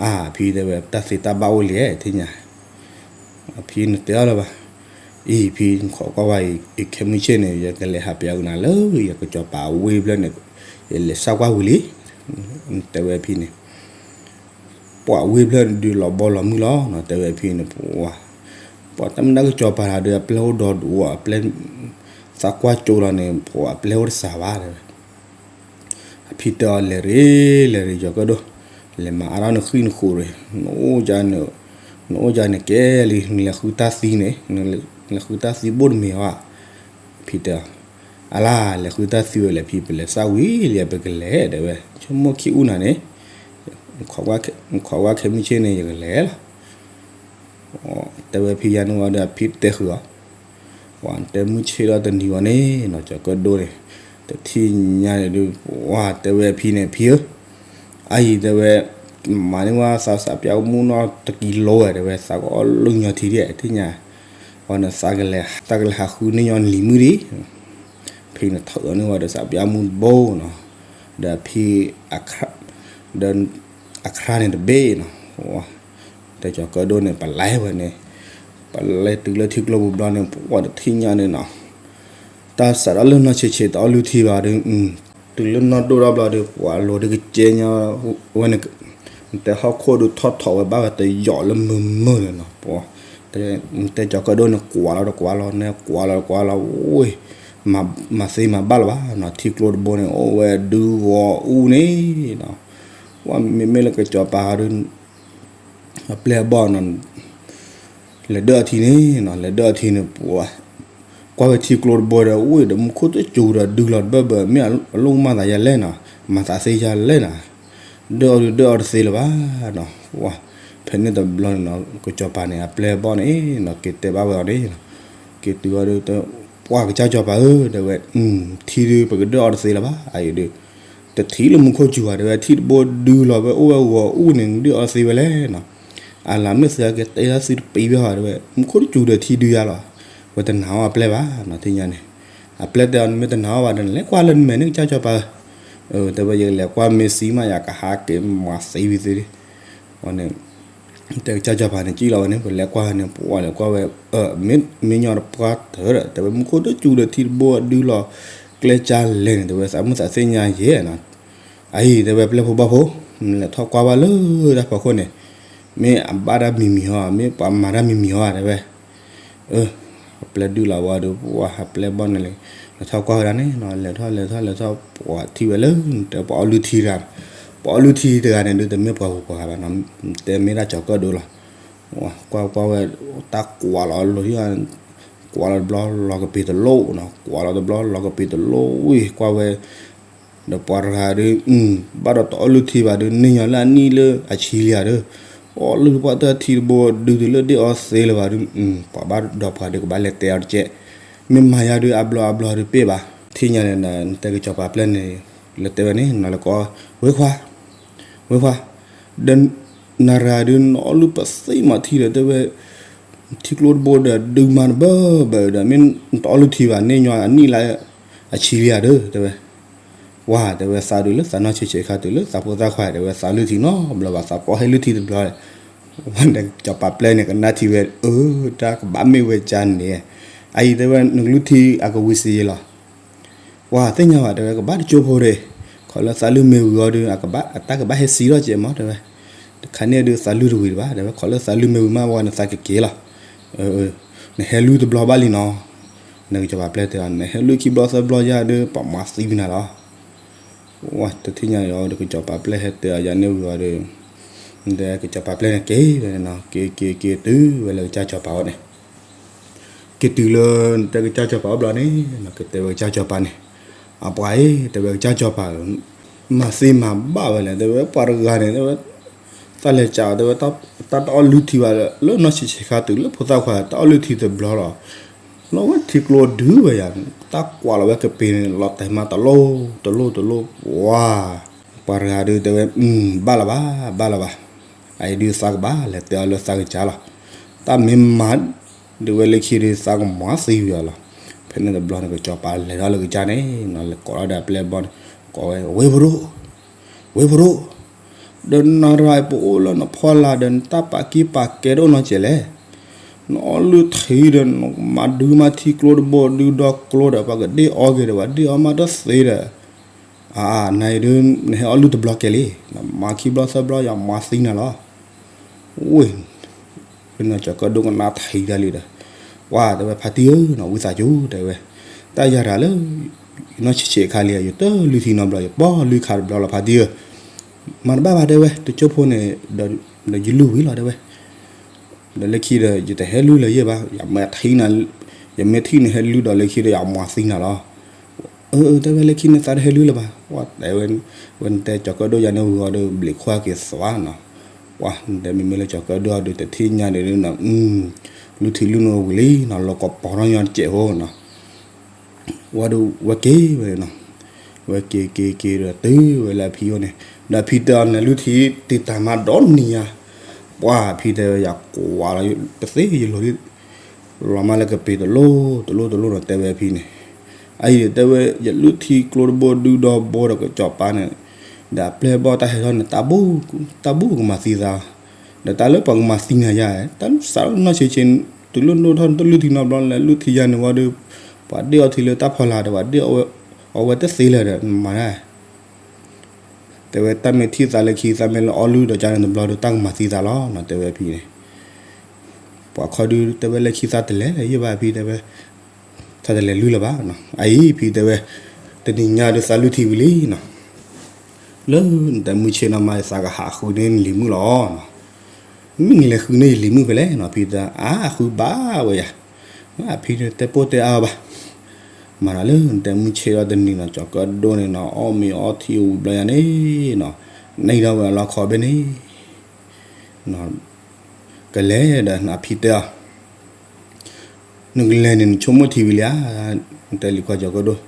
အါဖံတဲဝဲ တၢ်သ့တၢ်ဘၣ်အိၣ်လံထံၣ်ညါ အဖံနတဲအီၤလၢၤဘၣ်, အံၤဖံ နခိးကွၢ်ဝဲအံၤ ခဲမုၢ်ဆ့ၣ်န့ၣ် ယကလဲၤဟးပျးကနၤလၢ ယကစီၤပၤဝ့ၢ်တဖျၢၣ်န့ၣ် ယလဲၤစၢ်ကွၢ်ဝံၤလံ, တဲဝဲအဖံန့ၣ် ပှၤဝ့ၢ်တဖျၢၣ်ဒုးလီၤဘီလီၤမုၢ်လီၤနီၤ တဲဝဲအဖံန့ၣ် ပှၤ ပှၤတၢ်မ့ၢ်တၢ်ကစီၤပၤတၢ်ဒုး အပျဲၢ်အိၣ်ဒီးဒူးအီၤ အပျဲၢ် သးကွၢ်ကၠိလီၤန့ၣ် ပှၤအပျဲၢ်အိၣ်တစှၤဘၣ်တဲဝဲ အဖံတဲအီၤလဲၤရ့ လဲၤရ့ ကၠီၤကၢၣ်ဒိၣ်, လဲၤမၤအါထီၣ်နဃံနဃိးရ့, နအိၣ်ယါန့ၣ် နအိၣ်ယါန့ၣ်ကဲလံ နလဲၤဃုတၢ်သံန့ၣ်, နလဲၤဃုတၢ်သံဘိၣ်တမံၤဘၣ်, ဖံတဲအီၤ, အလါ လဲၤဃုတၢ်သံဝဲလဲၣ်ဖံ ပလဲၤစၢ်ဝံၤလံ ပကလဲၤတဲဝဲ, ဆိကမိၣ်ခံအူနၤန့ၣ်, နခိးကွၢ်ခဲမုၢ်ဆ့ၣ်န့ၣ် ယကလဲၤလီၤ တဲဝဲဖံယၤန့ၣ်ဝံၤဒီး အဖံတဲဃုာ်အီၤ, ပှၤတဲမုၢ်ဆ့ၣ်ဒီးတနံၤဝံၤန့ၣ်နီၤ ကၠီၤကၢၣ်ဒိၣ်န့ၣ်, တထံၣ်ညါန့ၣ်ဒုး ပှၤတဲဝဲအဖံန့ၣ် ဖံဧၢ, အအံၤတဲဝဲ, မၤန့ၢ်ဝဲသးစးပျၢ်မူနီၢ်တကံလိဝဲ တဲဝဲ သးကအီၣ်လုၢ်ညီထံဒံး ထံၣ်ညါ, ဝံၤန့ၣ် သးကလဲၤဟးဃုန့ၢ်ညီလံၤမုၣ်ဒံး ဖံန့ၣ်ထုးအီၤန့ၢ်ဝဲဒီး စးပျၢ်မူတဘိနီၤ, ဒီးဖံ, ဒီးအခရါန့ၣ်တဘ့ၣ်နီၤ, တဲကၠီၤကၢၣ်ဒိၣ်န့ၣ် ပလဲၤဝဲန့ၣ်, ပလဲၤတုၤလၢထံကျိပူၤဘျီန့ၣ် ပှၤတထံၣ်ညါန့ၣ်နီၤ, တၢ်စးထီၣ်လၢနီၢ်ဆံးဆံးတအီၣ်လုၢ်ထံဘၣ်ဒီး, တုၤလၢနီၢ်ဒိၣ်ထီၣ်ဘျီဒီး ပှၤလိၤဒုးကစဲညီဝဲန့ၣ်, နတဲဟီၣ်ခိၣ်ဒုးထီၣ်ထီၣ်ဝဲဘၣ်ဝဲတယိာ်လၢမုာ်မုာ်န့ၣ်နီၤ, ပှၤ, တဲကၠီၤကၢၣ်ဒိၣ်န့ၣ် ကွၢ်လီၤတကွၢ်လီၤ န့ၣ်ကွၢ်လီၤတကွၢ်လီၤ, ဝ့ၢ်, မၤသ့မၤဘၣ်လၢၤဘၣ်နီၤ, ထံကျိတဘိန့ၣ် အိၣ်ဝဲဒုးဂီၤအူန့ၣ်နီၤ, ပှၤမ့မ့ၢ်လၢကစီၤပၤဒီး အပျဲၢ်အဘီၣ်နီၤ, လဲၤဒၢၣ်အီထံန့ၣ်နီၤ, လဲၤဒၢၣ်အီထံန့ၣ် ပှၤ, ကွၢ်ဝဲထံကျိတဘိဒီး ဝ့ၢ်ဒီးမူခိၣ်တစူၤဒီးဒုးလီၤတဘၢဘၢ မ့ၢ်အလိၣ်မၤသးယၤလဲၣ်နီၤ, မၤသးသ့ယၤလဲၣ်နီၤ, ဒၢၣ်အီၤဒုးဒၢၣ်အီၤတသ့လၢၤဘၣ်နီၤ, ပှၤ, ဖဲန့ၣ်တဘျီန့ၣ်နီၤ ကစီၤပၤန့ၣ် အပျဲၢ်အဘီၣ်န့ၣ်နီၤ က့ၤတဲဘၣ်ဝဲအီၤန့ၣ်, က့ၤတုၤအီၤဒီး ပှၤကစၢ်စီၤပၤဧၢ တဲဝဲ, ထံဒုးပကဒၢၣ်အီၤတသ့လၢၤဘၣ် အအံၤဒုး တထံၣ်လၢမူခိၣ်စူၤဘၣ် တဲဝဲ ထံတဘိဒုးလီၤဝဲအိၣ်ဝဲဂီၤအူန့ၣ် ဒုးအီၤသ့ဝဲလဲၣ်နီၤ, အလၢမ့ၢ်သ့ကတဲဒၣ်သုတပံၤဘၣ်ဘၣ် တဲဝဲ မူခိၣ်တစူၤဒီးထံဒုးယၤလီၤ, ဝဲတနာ်အီၤအပျဲၢ်ဘၣ်နီၤ ထံၣ်ညါန့ၣ်, အပျဲၢ်တဲအီၤ နမ့ၢ်တနာ်အီၤဘၣ်ဒီး နလဲၤကွၢ်လၢနမဲာ်န့ၣ် ကစၢ်စီၤပၤဧၢ, တဲဝဲ ယကလဲၤကွၢ်မ့ၢ်သံမး ယကဟးက့ၤမၤသံဝံၤသ့ဒံး, ဝဲန့ၣ် တဲကစၢ်စီၤပၤန့ၣ် ကံၣ်လီၤဝဲန့ၣ် ပလဲၤကွၢ်န့ၣ် ပှၤလဲၤကွၢ်ဝဲ, မ့ၢ်ညီတပှၢ်တၢၢ်ဒီး တဲဝဲ မူခိၣ်တစူၤဒီးထံတဘိဒုးလီၤကျဲကၢ်လဲၣ်န့ၣ် တဲဝဲ သးမုၢ်သးသ့ၣ်ညါယဲနီၤ, အအံၤ တဲဝဲ ပျဲၢ်ဖိဘီၣ်ဖိ, လဲၤထီၣ်ကွၢ်ဘၣ်လၢတၢ်ဖီခိၣ်န့ၣ်, မ့ၢ်အဘၣ်တၢ်မံၤမံၤဟီ မ့ၢ်ပှၤမၤတၢ်မံၤမံၤဟီ တဲဝဲ အပျဲၢ်ဒုးလီၤဝဲဒီး ပှၤဟးပျဲၢ်ဘီၣ်န့ၣ်လံ, လဲၤထီၣ်ကွၢ်ဝဲဒၣ်န့ၣ်နီၤ လဲၤထီၣ်လဲၤထီၣ်လဲၤထီၣ် ပှၤထံၣ်ဝဲလၢ တဲပှၤအီၣ်လုၢ်ထံတဂၤ, ပှၤအီၣ်လုၢ်ထံတဂၤန့ၣ်ဒုး တမ့ၢ်ပှၤဂုၤပှၤဂၤဘၣ်နီၤ, တဲမ့ၢ်ဒၣ်ကၠီၤကၢၣ်ဒိၣ်လီၤ, ကွၢ်ကွၢ်ဝဲ, တၢ်ကွၢ်လီၤလီၤ, ကွၢ်လီၤတဘျီလီၤကပ့ၤတလိၣ်နီၤ ကွၢ်လီၤတဘျီလီၤကပ့ၤတလိၣ်ဝံၤ ကွၢ်ဝဲ ဒီးပှၤတဂၤဒီး ဘၣ်ဒီးတအီၣ်လုၢ်ထံဘၣ်ဒီး န့ၢ်ညီလၢအနံၣ်လၢအဆံလံဧါဒီး, အီၣ်လုၢ်တပှၢ်တၢၢ်ထံတဘိဒုးတုၤလၢဒ့ၣ်အီသ့လၢၤဘၣ်ဒီး, ပှၤဘၣ်ဒီးပှၤဒီးကဘၣ်လဲၤတဲအီၤတကဲး, မ့ၢ်မၤယၤဒီးအဘျီအဘျီဒီးပ့ၢ်ဘၣ်, ထံၣ်ညါန့ၣ် နတဲကစီၤပၤပျဲၢ်န့ၣ်, လဲၤတဲဝဲန့ၣ် နလဲၤကိး, ဝ့ခွါ, ဝ့ခွါ, ဒီးနၤရၤဒုးနအီၣ်လုၢ်ပသ့ၣ်မၤထံဒီးတဲဝဲ ထံကျိတဘိဒီးဒုးမၤတဘၢဘၢဒီး မ့ၢ်နတအီၣ်လုၢ်ထံဘၣ် န့ၢ်ညီအနံၣ်လၢအဆံလံဧါဒီး တဲဝဲ, ဝါ တဲဝဲ သးဒုးလၢသးနီၢ်ဆံးဆံးခါတုၤလၢသးဖိသၣ်ခွါ တဲဝဲ သးလုၢ်ထံနီတဘျီဘၣ် သးပီၣ်ဟဲလုၢ်ထံတဘျီ, ဝဲန့ၣ်ကစီၤပၤပျဲၢ်န့ၣ် ကနၣ်ထံဝဲ အၢ တၢ်ကဘၣ်မ့ၢ်ဝဲကါန့ၣ်, အအံၤတဲဝဲ နကလုၢ်ထံအကဝံၤစ့ယဲလီၤ ပှၤသ့ၣ်ညါဘၣ် တဲဝဲ ကဘၣ်တကၠိဖိဒီး, ခီလၢသးလုၢ်မ့ၢ်ဝံၤအီၤဒီး အတၢ်ကဘၣ်ဟဲစံးထီၣ်ကဲမး တဲဝဲ, တခါန့ၣ်ဒုးသးလုၢ်တဝံၤတဘၣ် တဲဝဲ ခီလၢသးလုၢ်မ့ၢ်ဝံၤမးဝဲန့ၣ်သးကက့ၤလီၤ, နဟဲလုၢ်တဘျီဘၣ်လံနီၤ, နကစီၤပၤပျဲၢ်တဲအီၤ နဟဲလုၢ်ခံဘျီသၢဘျီယၤဒီး ပှၤမၤသံနၤလီၤ, ဝဲတထံၣ်ညါအီၤဒီး ကစီၤပၤပျဲၢ်ဟဲတဲအီၤယၤန့ၣ်ဝံၤအီၤဒီး, တဲကစီၤပၤပျဲၢ်န့ၣ်က့ၤဝဲန့ၣ်နီၤ က့ၤက့ၤက့ၤတုၤဝဲလၢကစၢ်စီၤပၤအအိၣ်န့ၣ် က့ၤတုၤလၢ တဲကစၢ်စီၤပၤအိၣ်ဘျီန့ၣ် က့ၤတဲဝဲကစၢ်စီၤပၤန့ၣ်, အပှၤအံၤ တဲဝဲကစၢ်စီၤပၤဧၢ, မၤသ့မၤဘၣ်ဝဲလဲၣ် တဲဝဲပှၤတဂၤန့ၣ် တဲဝဲ, တၢ်လဲၤစးအီၤ တဲဝဲ, တၢ်တအီၣ်လုၢ်ထံဘၣ်လၢနီၢ်ဆံးဆံးခါတုၤလၢဖိသၣ်ခွါ တအီၣ်လုၢ်ထံတဘျီလီၤ, လီၤဝဲထံကျိဒုးဝဲယၤ, တၢ်ကွၢ်လီၤဝဲကပ့ၤန့ၣ် လီၤတဲာ်မးတလိၣ်တလိၣ်တလိၣ် ဝါ ပှၤတဂၤဒုးတဲဝဲ, ဘၣ်လီၤဘၣ် ဘၣ်လီၤဘၣ်, အအံၤဒုးသးကဘၣ်လဲၤတဲအီၤလၢသးကစၢ်လီၤ, တၢ်မ့ၢ်မၤ ဒုးဝဲလၢခံဒုးသးကမၤသံဝံၤအီၤလီၤ, ဖဲန့ၣ်တဘျီန့ၣ် ကစီၤပၤလဲၤထီၣ်လၢကစၢ်န့ၣ်နီၤ လဲၤကိးလီၤဒီးအပျဲၢ်ဘီၣ်န့ၣ်, ကိးဝဲ ဝ့ၢ်ပရိၣ်, ဝ့ၢ်ပရိၣ်, ဒီးနၤရၤပအိၣ်လၢနဖီလာ်ဒီးနတၢ်ပာ်က့ၢ်ပာ်ကဲတအိၣ်နီတစဲးလဲၣ်, နအီၣ်လုၢ်ထံဒီးနမၤဒုးမၤထံကျိတဘိဒုးဒီးကျိဒီး ပှၤကဒ့ၣ်အီက့ၤဒီး ပှၤဒ့ၣ်အီမးတသ့ဒီး အါ နၤအံၤဒုး နဟဲအီၣ်လုၢ်တဘျီကဲလံ, နမၤခံဘျီသၢဘျီ ယမၤသံနၤလီၤ, ဝ့ၢ်, ဖဲန့ၣ်ကၠီၤကၢၣ်ဒိၣ်ကနၣ်ထံဒၣ်လံဒီး, ဝါ တဲဝဲ ဖါတံၢ်ဧၢ နဝံသးစူၤ တဲဝဲ, တၢ်ယၤတၢ်လၢ နီၢ်ဆံးဆံးအခါလံ ယတလုၢ်ထံနီတဘျီ ယပီၢ်လုၢ်ခါတဘျီလီၤ ဖါတံၢ်ဧၢ, မၤတဘၣ်ဘၣ် တဲဝဲ တကၠိဖိန့ၣ် ဒီးယလုၢ်ဝံၤလီၤ တဲဝဲ ဒီးလၢခံဒီး ယတဟဲလုၢ်လၢၤယဲၢ်ဘၣ်, ယမ့ၢ်ထံၣ်နၤ, ယမ့ၢ်ထံၣ်နဟဲလုၢ်ဒီးလၢခံဒီး ယမၤသံနၤလီၤ, အၢ တဲဝဲလၢခံန့ၣ်သးတဟဲလုၢ်လၢၤဘၣ်, ဝဲတဲဝဲ, ဝဲနတဲကၠီၤကၢၣ်ဒိၣ်ယၤန့ၣ်ဝံၤအီၤဒီး ဘျံးခွါက့ၤသွါနီၤ, ပှၤ နတဲမ့မ့ၢ်လၢကၠီၤကၢၣ်ဒိၣ်ဒီး တထံၣ်ညါဒီးနီၤ, လုၢ်ထံလုၢ်နိဝံၤလံနီၤ, လီၤကီးပီၤထီၣ်ညီတစဲးဖိနီၤ, ဝံၤဒီးဝဲက့ၤဝဲနီၤ, ဝဲက့ၤက့ၤက့ၤဒီးတုၤဝဲလၢအဖံအိၣ်န့ၣ်, ဒီးအဖံတဲအီၤန့ၣ် လုၢ်ထံတ့ၢ်တၢ်မၤဒီနံၤညါ, ပှၤအဖံတဲဝဲ ယကွၢ်လီၤတသ့ယလိၤလံ လီၤမၢ်လၢကပ့ၤတလိၣ်တလိၣ်တလိၣ်နီၤ တဲဝဲအဖံန့ၣ်, အအံၤတဲဝဲ ယလုၢ်ထံကျိတဘိဒုဒီဘိဒီးကစီၤပၤန့ၣ်, ဒီးအပျဲၢ်အဘီၣ်တၢ်ဟဲထီၣ်န့ၣ် တၢ်ဘူၣ်ကမၤသံသး, ဒီးတၢ်လၢပှၤကမၤသံနၤယါ, တၢ်စးထီၣ်နီၢ်ဆံးဆံး တုၤလၢနအိၣ်ထီၣ်နတလုၢ်ထံနီတဘျီလၢလုၢ်ထံယါန့ၣ်ဝံၤဒီး, ပှၤဒ့ၣ်အီထံလၢတၢ်ဖီလာ်ဒီး ပှၤဒ့ၣ်အီဝဲတသ့လၢၤဒီး မၤဒၣ် တဲဝဲတၢ်မ့ၢ်ထံၣ်သးလၢခံ သးမ့ၢ်လၢအီလုၢ်ဒီးကန့ၣ်တဘျီဒီး တၢ်ကမၤသံသးလီၤနီၤ တဲဝဲဖံန့ၣ်, ပှၤခီဒု တဲဝဲလၢခံသးတလဲၤလၢၤယဲၢ်ဘၣ်ဖံတဲဝဲ, သးတလဲၤလုၢ်လၢၤဘၣ်နီၤ အအံၤဖံတဲဝဲ, တနံၤညါဒီးသးလုၢ်ထံဝံၤလံနီၤ, လၢနတဲမုၢ်ဆ့ၣ်နီၤမး သးကဟးဃုန့ၢ်နလံၤမုၣ်လီၤနီၤ, မ့ၢ်နလဲၤဃုန့ၢ်ယလံၤမုၣ်ဖဲလဲၣ်နီၤ ဖံတဲ အါဃုဘၣ်ဝဲယၤ, အဖံတဲ တဲပိၢ်တဲအါဘၣ် မၤဒီးလၢနတဲမုၢ်ဆ့ၣ်ဒီးတနံၤနီၤ ကၠီၤကၢၣ်ဒိၣ်န့ၣ်နီၤ အီၣ်မ့ၤအီထံဝံၤဘျီယါန့ၣ်နီၤ, န့ၢ်ထီၣ်ဝဲအလီခီဘ့ၣ်န့ၣ်နီၤ, ကလဲၤဒီးနဖံတဲအီၤ, နကလဲၤန့ၣ် နဆိကမိၣ်ထံဝံၤလံဧါ, နတဲလံၤခွါကၠီၤကၢၣ်ဒိၣ်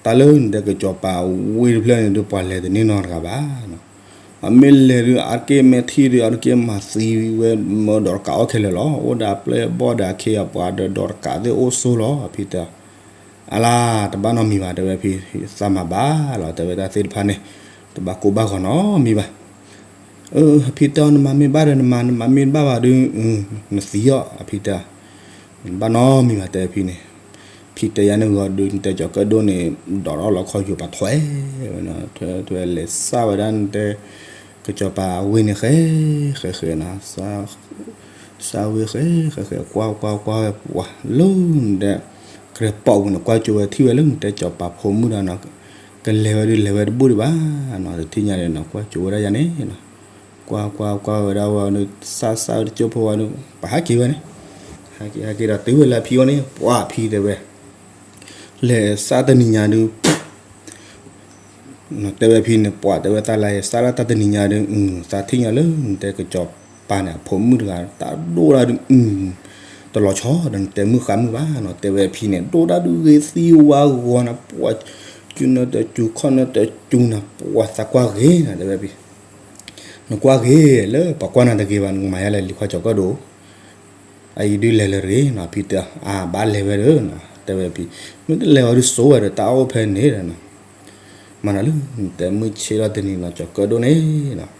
တၢ်လၢနတဲကစီၤပၤဝ့ၢ်တဖျၢၣ်န့ၣ်ဒီး ပှၤလဲၤတန့ၢ်နီတဂၤဘၣ်နီၤ, အမ့ၢ်လဲၤဒီး အါတက့ၢ်မဲာ်ထံၣ်ဒီး အါတက့ၢ်မၤသံဝဲ မၢဒီးတကးအီၣ်ခဲလၢာ်လီၤ, အိၣ်ဒီးအပျဲၢ်အဘီၣ်ဒီးအခ့အပှၤဒီး ဒီးတကးသ့ၣ်အိၣ်ဆိလီၤ အဖံတဲ, အလါ တဘၣ်နီတမံၤဘၣ် တဲဝဲဖံ, သးမၤဘၣ်လီၤ တဲဝဲတၢ်သ့ၣ်တဖၣ်န့ၣ်, တဘၣ်ကိၢ်ဘၣ်ဂီၤနီတမံၤဘၣ် အဖံတဲအီၤ နမၤမ့ၢ်ဘၣ်ဒီးနမၤ နမၤမ့ၢ်တဘၣ်ဘၣ်ဒီး နသံအီၤ အဖံတဲအီၤ, နဘၣ်နီတမံၤဘၣ် တဲဖံန့ၣ်, ဖံတဲယါန့ၣ်ဂီၤဒီး နတဲကၠီၤကၢၣ်ဒိၣ်န့ၣ် ဒိးထီၣ်လီၤခီယိာ်ပာ်ထွဲဝဲ, ထွဲလဲၤစၢ်ဝဲဒၣ်နတဲ ကစီၤပၤဝ့ၢ်န့ၣ်ဃဲ ဃဲဃဲနီၤ စၢ်ဝ့ၢ်ဃဲ ဃဲဃဲ ကွၢ်ကွၢ်ကွၢ်ဝဲပှၤလၢနတဲ ကြဲၤပိာ်ပူၤန့ၣ် ကွၢ်ကၠိဝဲထံၣ်ဝဲလၢနတဲကစီၤပၤဖိမုၣ်ဒီးနီၤ, ကလဲၤဝဲဒုးလဲၤဝဲတဘူၣ်ဒံးဘၣ်နီၤ, တထံၣ်ညါန့ၣ်နီၤ ကွၢ်ကၠိဝဲဒၣ်ယါန့ၣ်နီၤ, ကွၢ်ကွၢ်ကွၢ်ဝဲဒၣ်ဝဲဒီး စၢ်စၢ်ဝဲတကၠိဖိဝဲဒီး ပဟးက့ၤဝဲန့ၣ်, ဟးက့ၤဟးက့ၤဒီးတုၤဝဲလၢအဖံအိၣ်န့ၣ် ပှၤဖံတဲဝဲ လဲၤစၢ်တနံၤညါဒုး တဲဝဲဖံန့ၣ် ပှၤတဲဝဲသးလၢ စၢ်လၢတၢ်တနံၤညါဒီး သးထံၣ်ညါလၢနတဲကစီၤပၤန့ၣ် အဖိမုၣ်တဂၤ တၢ်ဒိၣ်ဒၣ်ဒုး တလီၤဆီဒီးနတဲမုၢ်ဃါမုၢ်ဘၣ်နီၤ, တဲဝဲဖံန့ၣ် ဒိၣ်ဒၣ်ဒုးဂ့ၤသံဝါဂီၤနၤ ပှၤ ကၠူနတၢ်ကၠူ ခီၣ်နတၢ်ကၠူနၤ ပှၤသးကွၢ်ဂ့ၤနၤ တဲဝဲဖံ, နကွၢ်ဂ့ၤလၢပှၤကွၢ်နၤတဂ့ၤဘၣ် နကမၤယါလဲၣ်လံၤခွါကၠီၤကၢၣ်ဒိၣ် အအံၤဒုးလဲၤလၢၤတဂ့ၤနီၤ, ဖံတဲ အါ ဘၣ်လဲၤဝဲဒီးနီၤ တဲဝဲဖံ, မ့ၢ်တလဲၤဝဲဒုးစိဝဲဒီး တၢ်အိၣ်ဖဲန့ၣ်ဒီးနီၤ, မၤနီၤလၢ နတဲမုၢ်ဆ့ၣ်ထီၣ်တနံၤနီၤ ကၠီၤကၢၣ်ဒိၣ်န့ၣ်နီၤ လဲၤ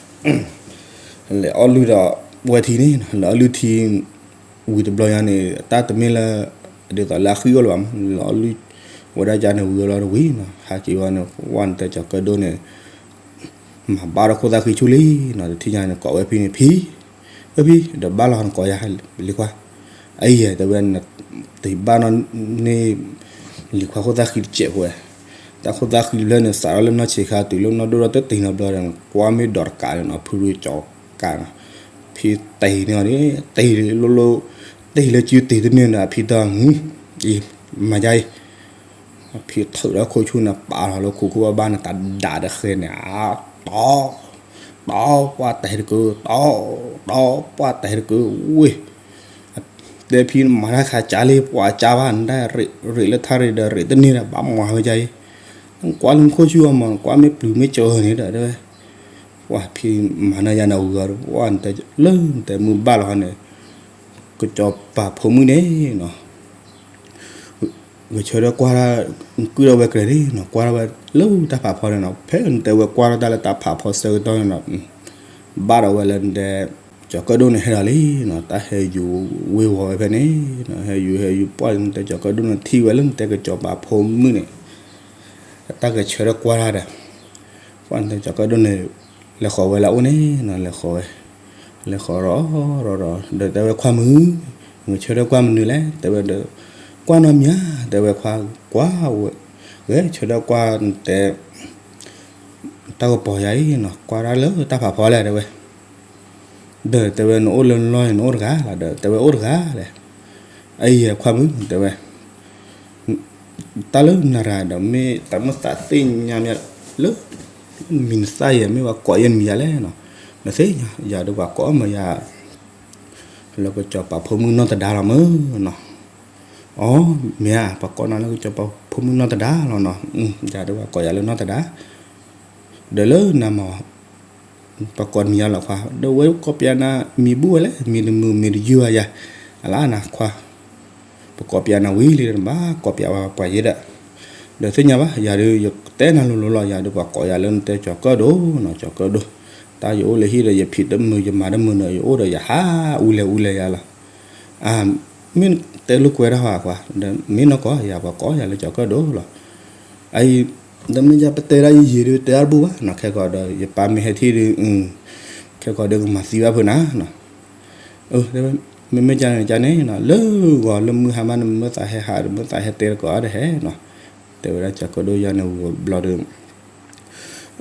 အီၣ်လုၢ်ဒီးဝဲထံန့ၣ်နီၤ, လဲၤအီၣ်လုၢ်ထံ ဝံၤတဘျီညါန့ၣ် တၢ်တမ့ၢ်လၢ ဒ်သိးလၢအဃံအိၣ်လၢၤဘၣ်မး လဲၤအီၣ်လုၢ် ဝဲဒၣ်ကၢ်န့ၣ်ဝံၤလီၤတဝံၤနီၤ, ဟးက့ၤဝဲန့ၣ် ဝဲနတဲကၠီၤကၢၣ်ဒိၣ်န့ၣ် မၤဘၣ်ဒီးခိၣ်သၣ်ဃံဆူၣ်လံနီၤ, တထံၣ်ညါန့ၣ် ကိးဝဲဖံန့ၣ် ဖံ, အဖံ ဒီးဘၣ်လီၤနကိးယၤ လံၤခွါ, အအံၤ တဲဝဲ တဘၣ်နီၣ်န့ၣ် လံၤခွါခိၣ်သၣ်ဃံတစဲးဖိဝဲ, တၢ်ခိၣ်သၣ်ဃံတဖျၢၣ်န့ၣ် စးထီၣ်လၢနီၢ်ဆံးခါတုၤလၢနီၢ်ဒိၣ်ထီၣ်တတ့ၤနီတဘျီဒီး ကွၢ်မ့ၢ်ဒီးတကးန့ၣ်နီၤ ဖုရူကၠီၤကးနီၤ, ဖံတ့ၤန့ၢ်အီၤန့ၣ် တ့ၤလိၤလိၤ တ့ၤလၢစုတ့ၤတန့ၢ်ဒီး အဖံတၢ် အံၤ မၤယါအံၤ ဖံထုးဒီးခိၣ်ဆူၣ်န့ၣ် ပာ်လီၤလၢခိခိၣ်ဘၣ်ဘၣ်န့ၣ် တၢ်ဒးတဃဲန့ၣ် အတီ တီ ပှၢ်တဲတကု တီ တီ ပှၢ်တဲတကု ဝ့ၢ် တဲဖံမၤတၢ်ခါကၢ်လံ ပှၤကၢ်ဘၣ်နတၢ်ရ့ၣ်လၢထါရ့ၣ်ဒီးရ့ၣ်တန့ၢ်ဒီး ဘၣ်မၤဝဲကၢ်အံၤ နကွၢ်လၢနခိၣ်ဆူၣ်အီၤမး နကွၢ်မ့ၢ်ပျုၤမ့ၢ်ကၠီၤန့ၣ်ဒီး တဲဝဲ ပှၢ်ဖံမၤနၢၤယါန့ၣ်အဂီၢ် ပှၢ်လၢနတဲမုၢ်ဘၣ်လီၤဟီန့ၣ် ကစီၤပၤဖိမုၣ်န့ၣ်နီၤ ဂဲၤဆၢထၢၣ်ကွၢ်တၢ် ကုၢ်ထီၣ်ဝဲကရဲၤန့ၣ်နီၤ ကွၢ်ထီၣ်ဝဲလၢတၢ်ဖးဖီန့ၣ်နီၤ ဖဲနတဲဝဲကွၢ်ထီၣ်တၢ်လၢတၢ်ဖးဖီဆၢကတီၢ်န့ၣ်နီၤ ဘၣ်ဒီးဝဲလၢနတဲ ကၠီၤကၢၣ်ဒိၣ်န့ၣ်ဟဲဒီးလံနီၤ တၢ်ဟဲယူၤဝ့ၤဝီၤဝဲဖဲန့ၣ်နီၤ ဟဲယူၤဟဲယူၤပှၢ်နတဲကၠီၤကၢၣ်ဒိၣ်န့ၣ်ထံၣ်ဝဲလၢနတဲကစီၤပၤဖိမုၣ်န့ၣ် တၢ်ဂဲၤဆၢထၢၣ်ကွၢ်တၢ်ဒီး ပှၢ်နတဲကၠီၤကၢၣ်ဒိၣ်န့ၣ် လဲၤဃီၤဝဲလၢအအိၣ်န့ၣ်နီၤ လဲၤဃီၤဝဲ လဲၤဃီၤရီၤရီၤရီၤ ဒီးတဲဝဲခွါမုၣ် ဂဲၤဆၢထၢၣ်ကွၢ်မနုၤလဲၣ် တဲဝဲဒီး ကွၢ်နီတမံၤဧါ တဲဝဲခွါ ကွၢ်ဝဲ ဂဲၤဆၢထၢၣ်ကွၢ်နတဲ တၢ်ကပီၤယၤအံၤနီၤ ကွၢ်တၢ်လၢတၢ်ဖးဖီလဲၣ် တဲဝဲ ဒီးတဲဝဲနအိၣ်လၢနလီၢ်န့ၣ် နအိၣ်တဂၤလီၤ ဒီးတဲဝဲ အိၣ်တဂၤလဲၣ် အအံၤခွါမုၣ် တဲဝဲ တၢ်လၢနၤရၤဒီး မ့ၢ်တၢ်မုၢ်သးသ့ၣ်ညါမးလၢ မံၤနသၣ်ယဲ မ့ၢ်ပှၤကိးယဲနမံၤယၤလဲၣ်နီၤ. နသ့ၣ်ညါ ယၤဒီးပှၤကိးမၢယၤ လၢကစီၤပၤဖိမုၣ်နီၢ်သဒါလီၤမၢ်နီၤ. အီ မ့ၢ်ဧါ ပှၤကိးနၤလၢကစီၤပၤဖိမုၣ်နီၢ်သဒါလီၤနီၤ. ယၤဒီးပှၤကိးယၤလၢနီၢ်သဒါ ဒီးလၢနၤမၤ ပှၤကိးနမံၤယၤလီၤခွါ ဒီးဝဲကိးပျးနၤမံၤဘူၣ်ဝဲလဲၣ် မံၤတမုာ်မံၤတယုၢ်ဘၣ်ယၤ အလါနၤခွါ ပကိးပျးနၤဝံၤလံဒီးနဘၣ်ကိးပျးဝဲပှၤယဲဒၣ်. ဒီးသ့ၣ်ညါဘၣ် ယၤဒီးယတဲနၤလိၤလိၤလီၤ ယၤဒီးပှၤကိးယၤလၢနတဲကၠီၤကၢၣ်ဒိၣ်နီၤ ကၠီၤကၢၣ်ဒိၣ်. တၢ်ယအိၣ်လၢဟံၣ်ဒီးယဖံးတမုာ်ယမၤတမုာ်ဒီး ယအိၣ်ဒီးယဟးအူလဲၤအူလဲၤယၤလီၤ. အ မ့ၢ်တဲလိာ်ကွဲတၢ်ဟီဧါခွါ ဒီးမ့ၢ်နီၢ်ကီၢ်ယၤပှၤကိးယၤလၢကၠီၤကၢၣ်ဒိၣ်လီၤ. အအံၤ ဒီးမ့ၢ်ယၤပတဲဒၣ်ယံာ်ယံာ်ဒီးတဲအါတဘူၣ်ဘၣ်နီၤ ခဲကီးဒီးယပၢ်မ့ၢ်ဟဲထံၣ်ဒီး ခဲကီးဒီးကမၤသံဘၣ်ဖုးနၤနီၤ. အ မ့မ့ၢ်ကန့ၣ်ကန့ၣ်နီၤ လၢဂီၤလၢမုၢ်ဟါမးန့ၣ် မုၢ်သးဟဲဟးဒီး မုၢ်သးဟဲတဲတကိးအါတဟဲနီၤ. တဲဝဲဒၣ်ကၠီၤကၢၣ်ဒိၣ်ယၤန့ၣ်ဝံၤဘျီဒီး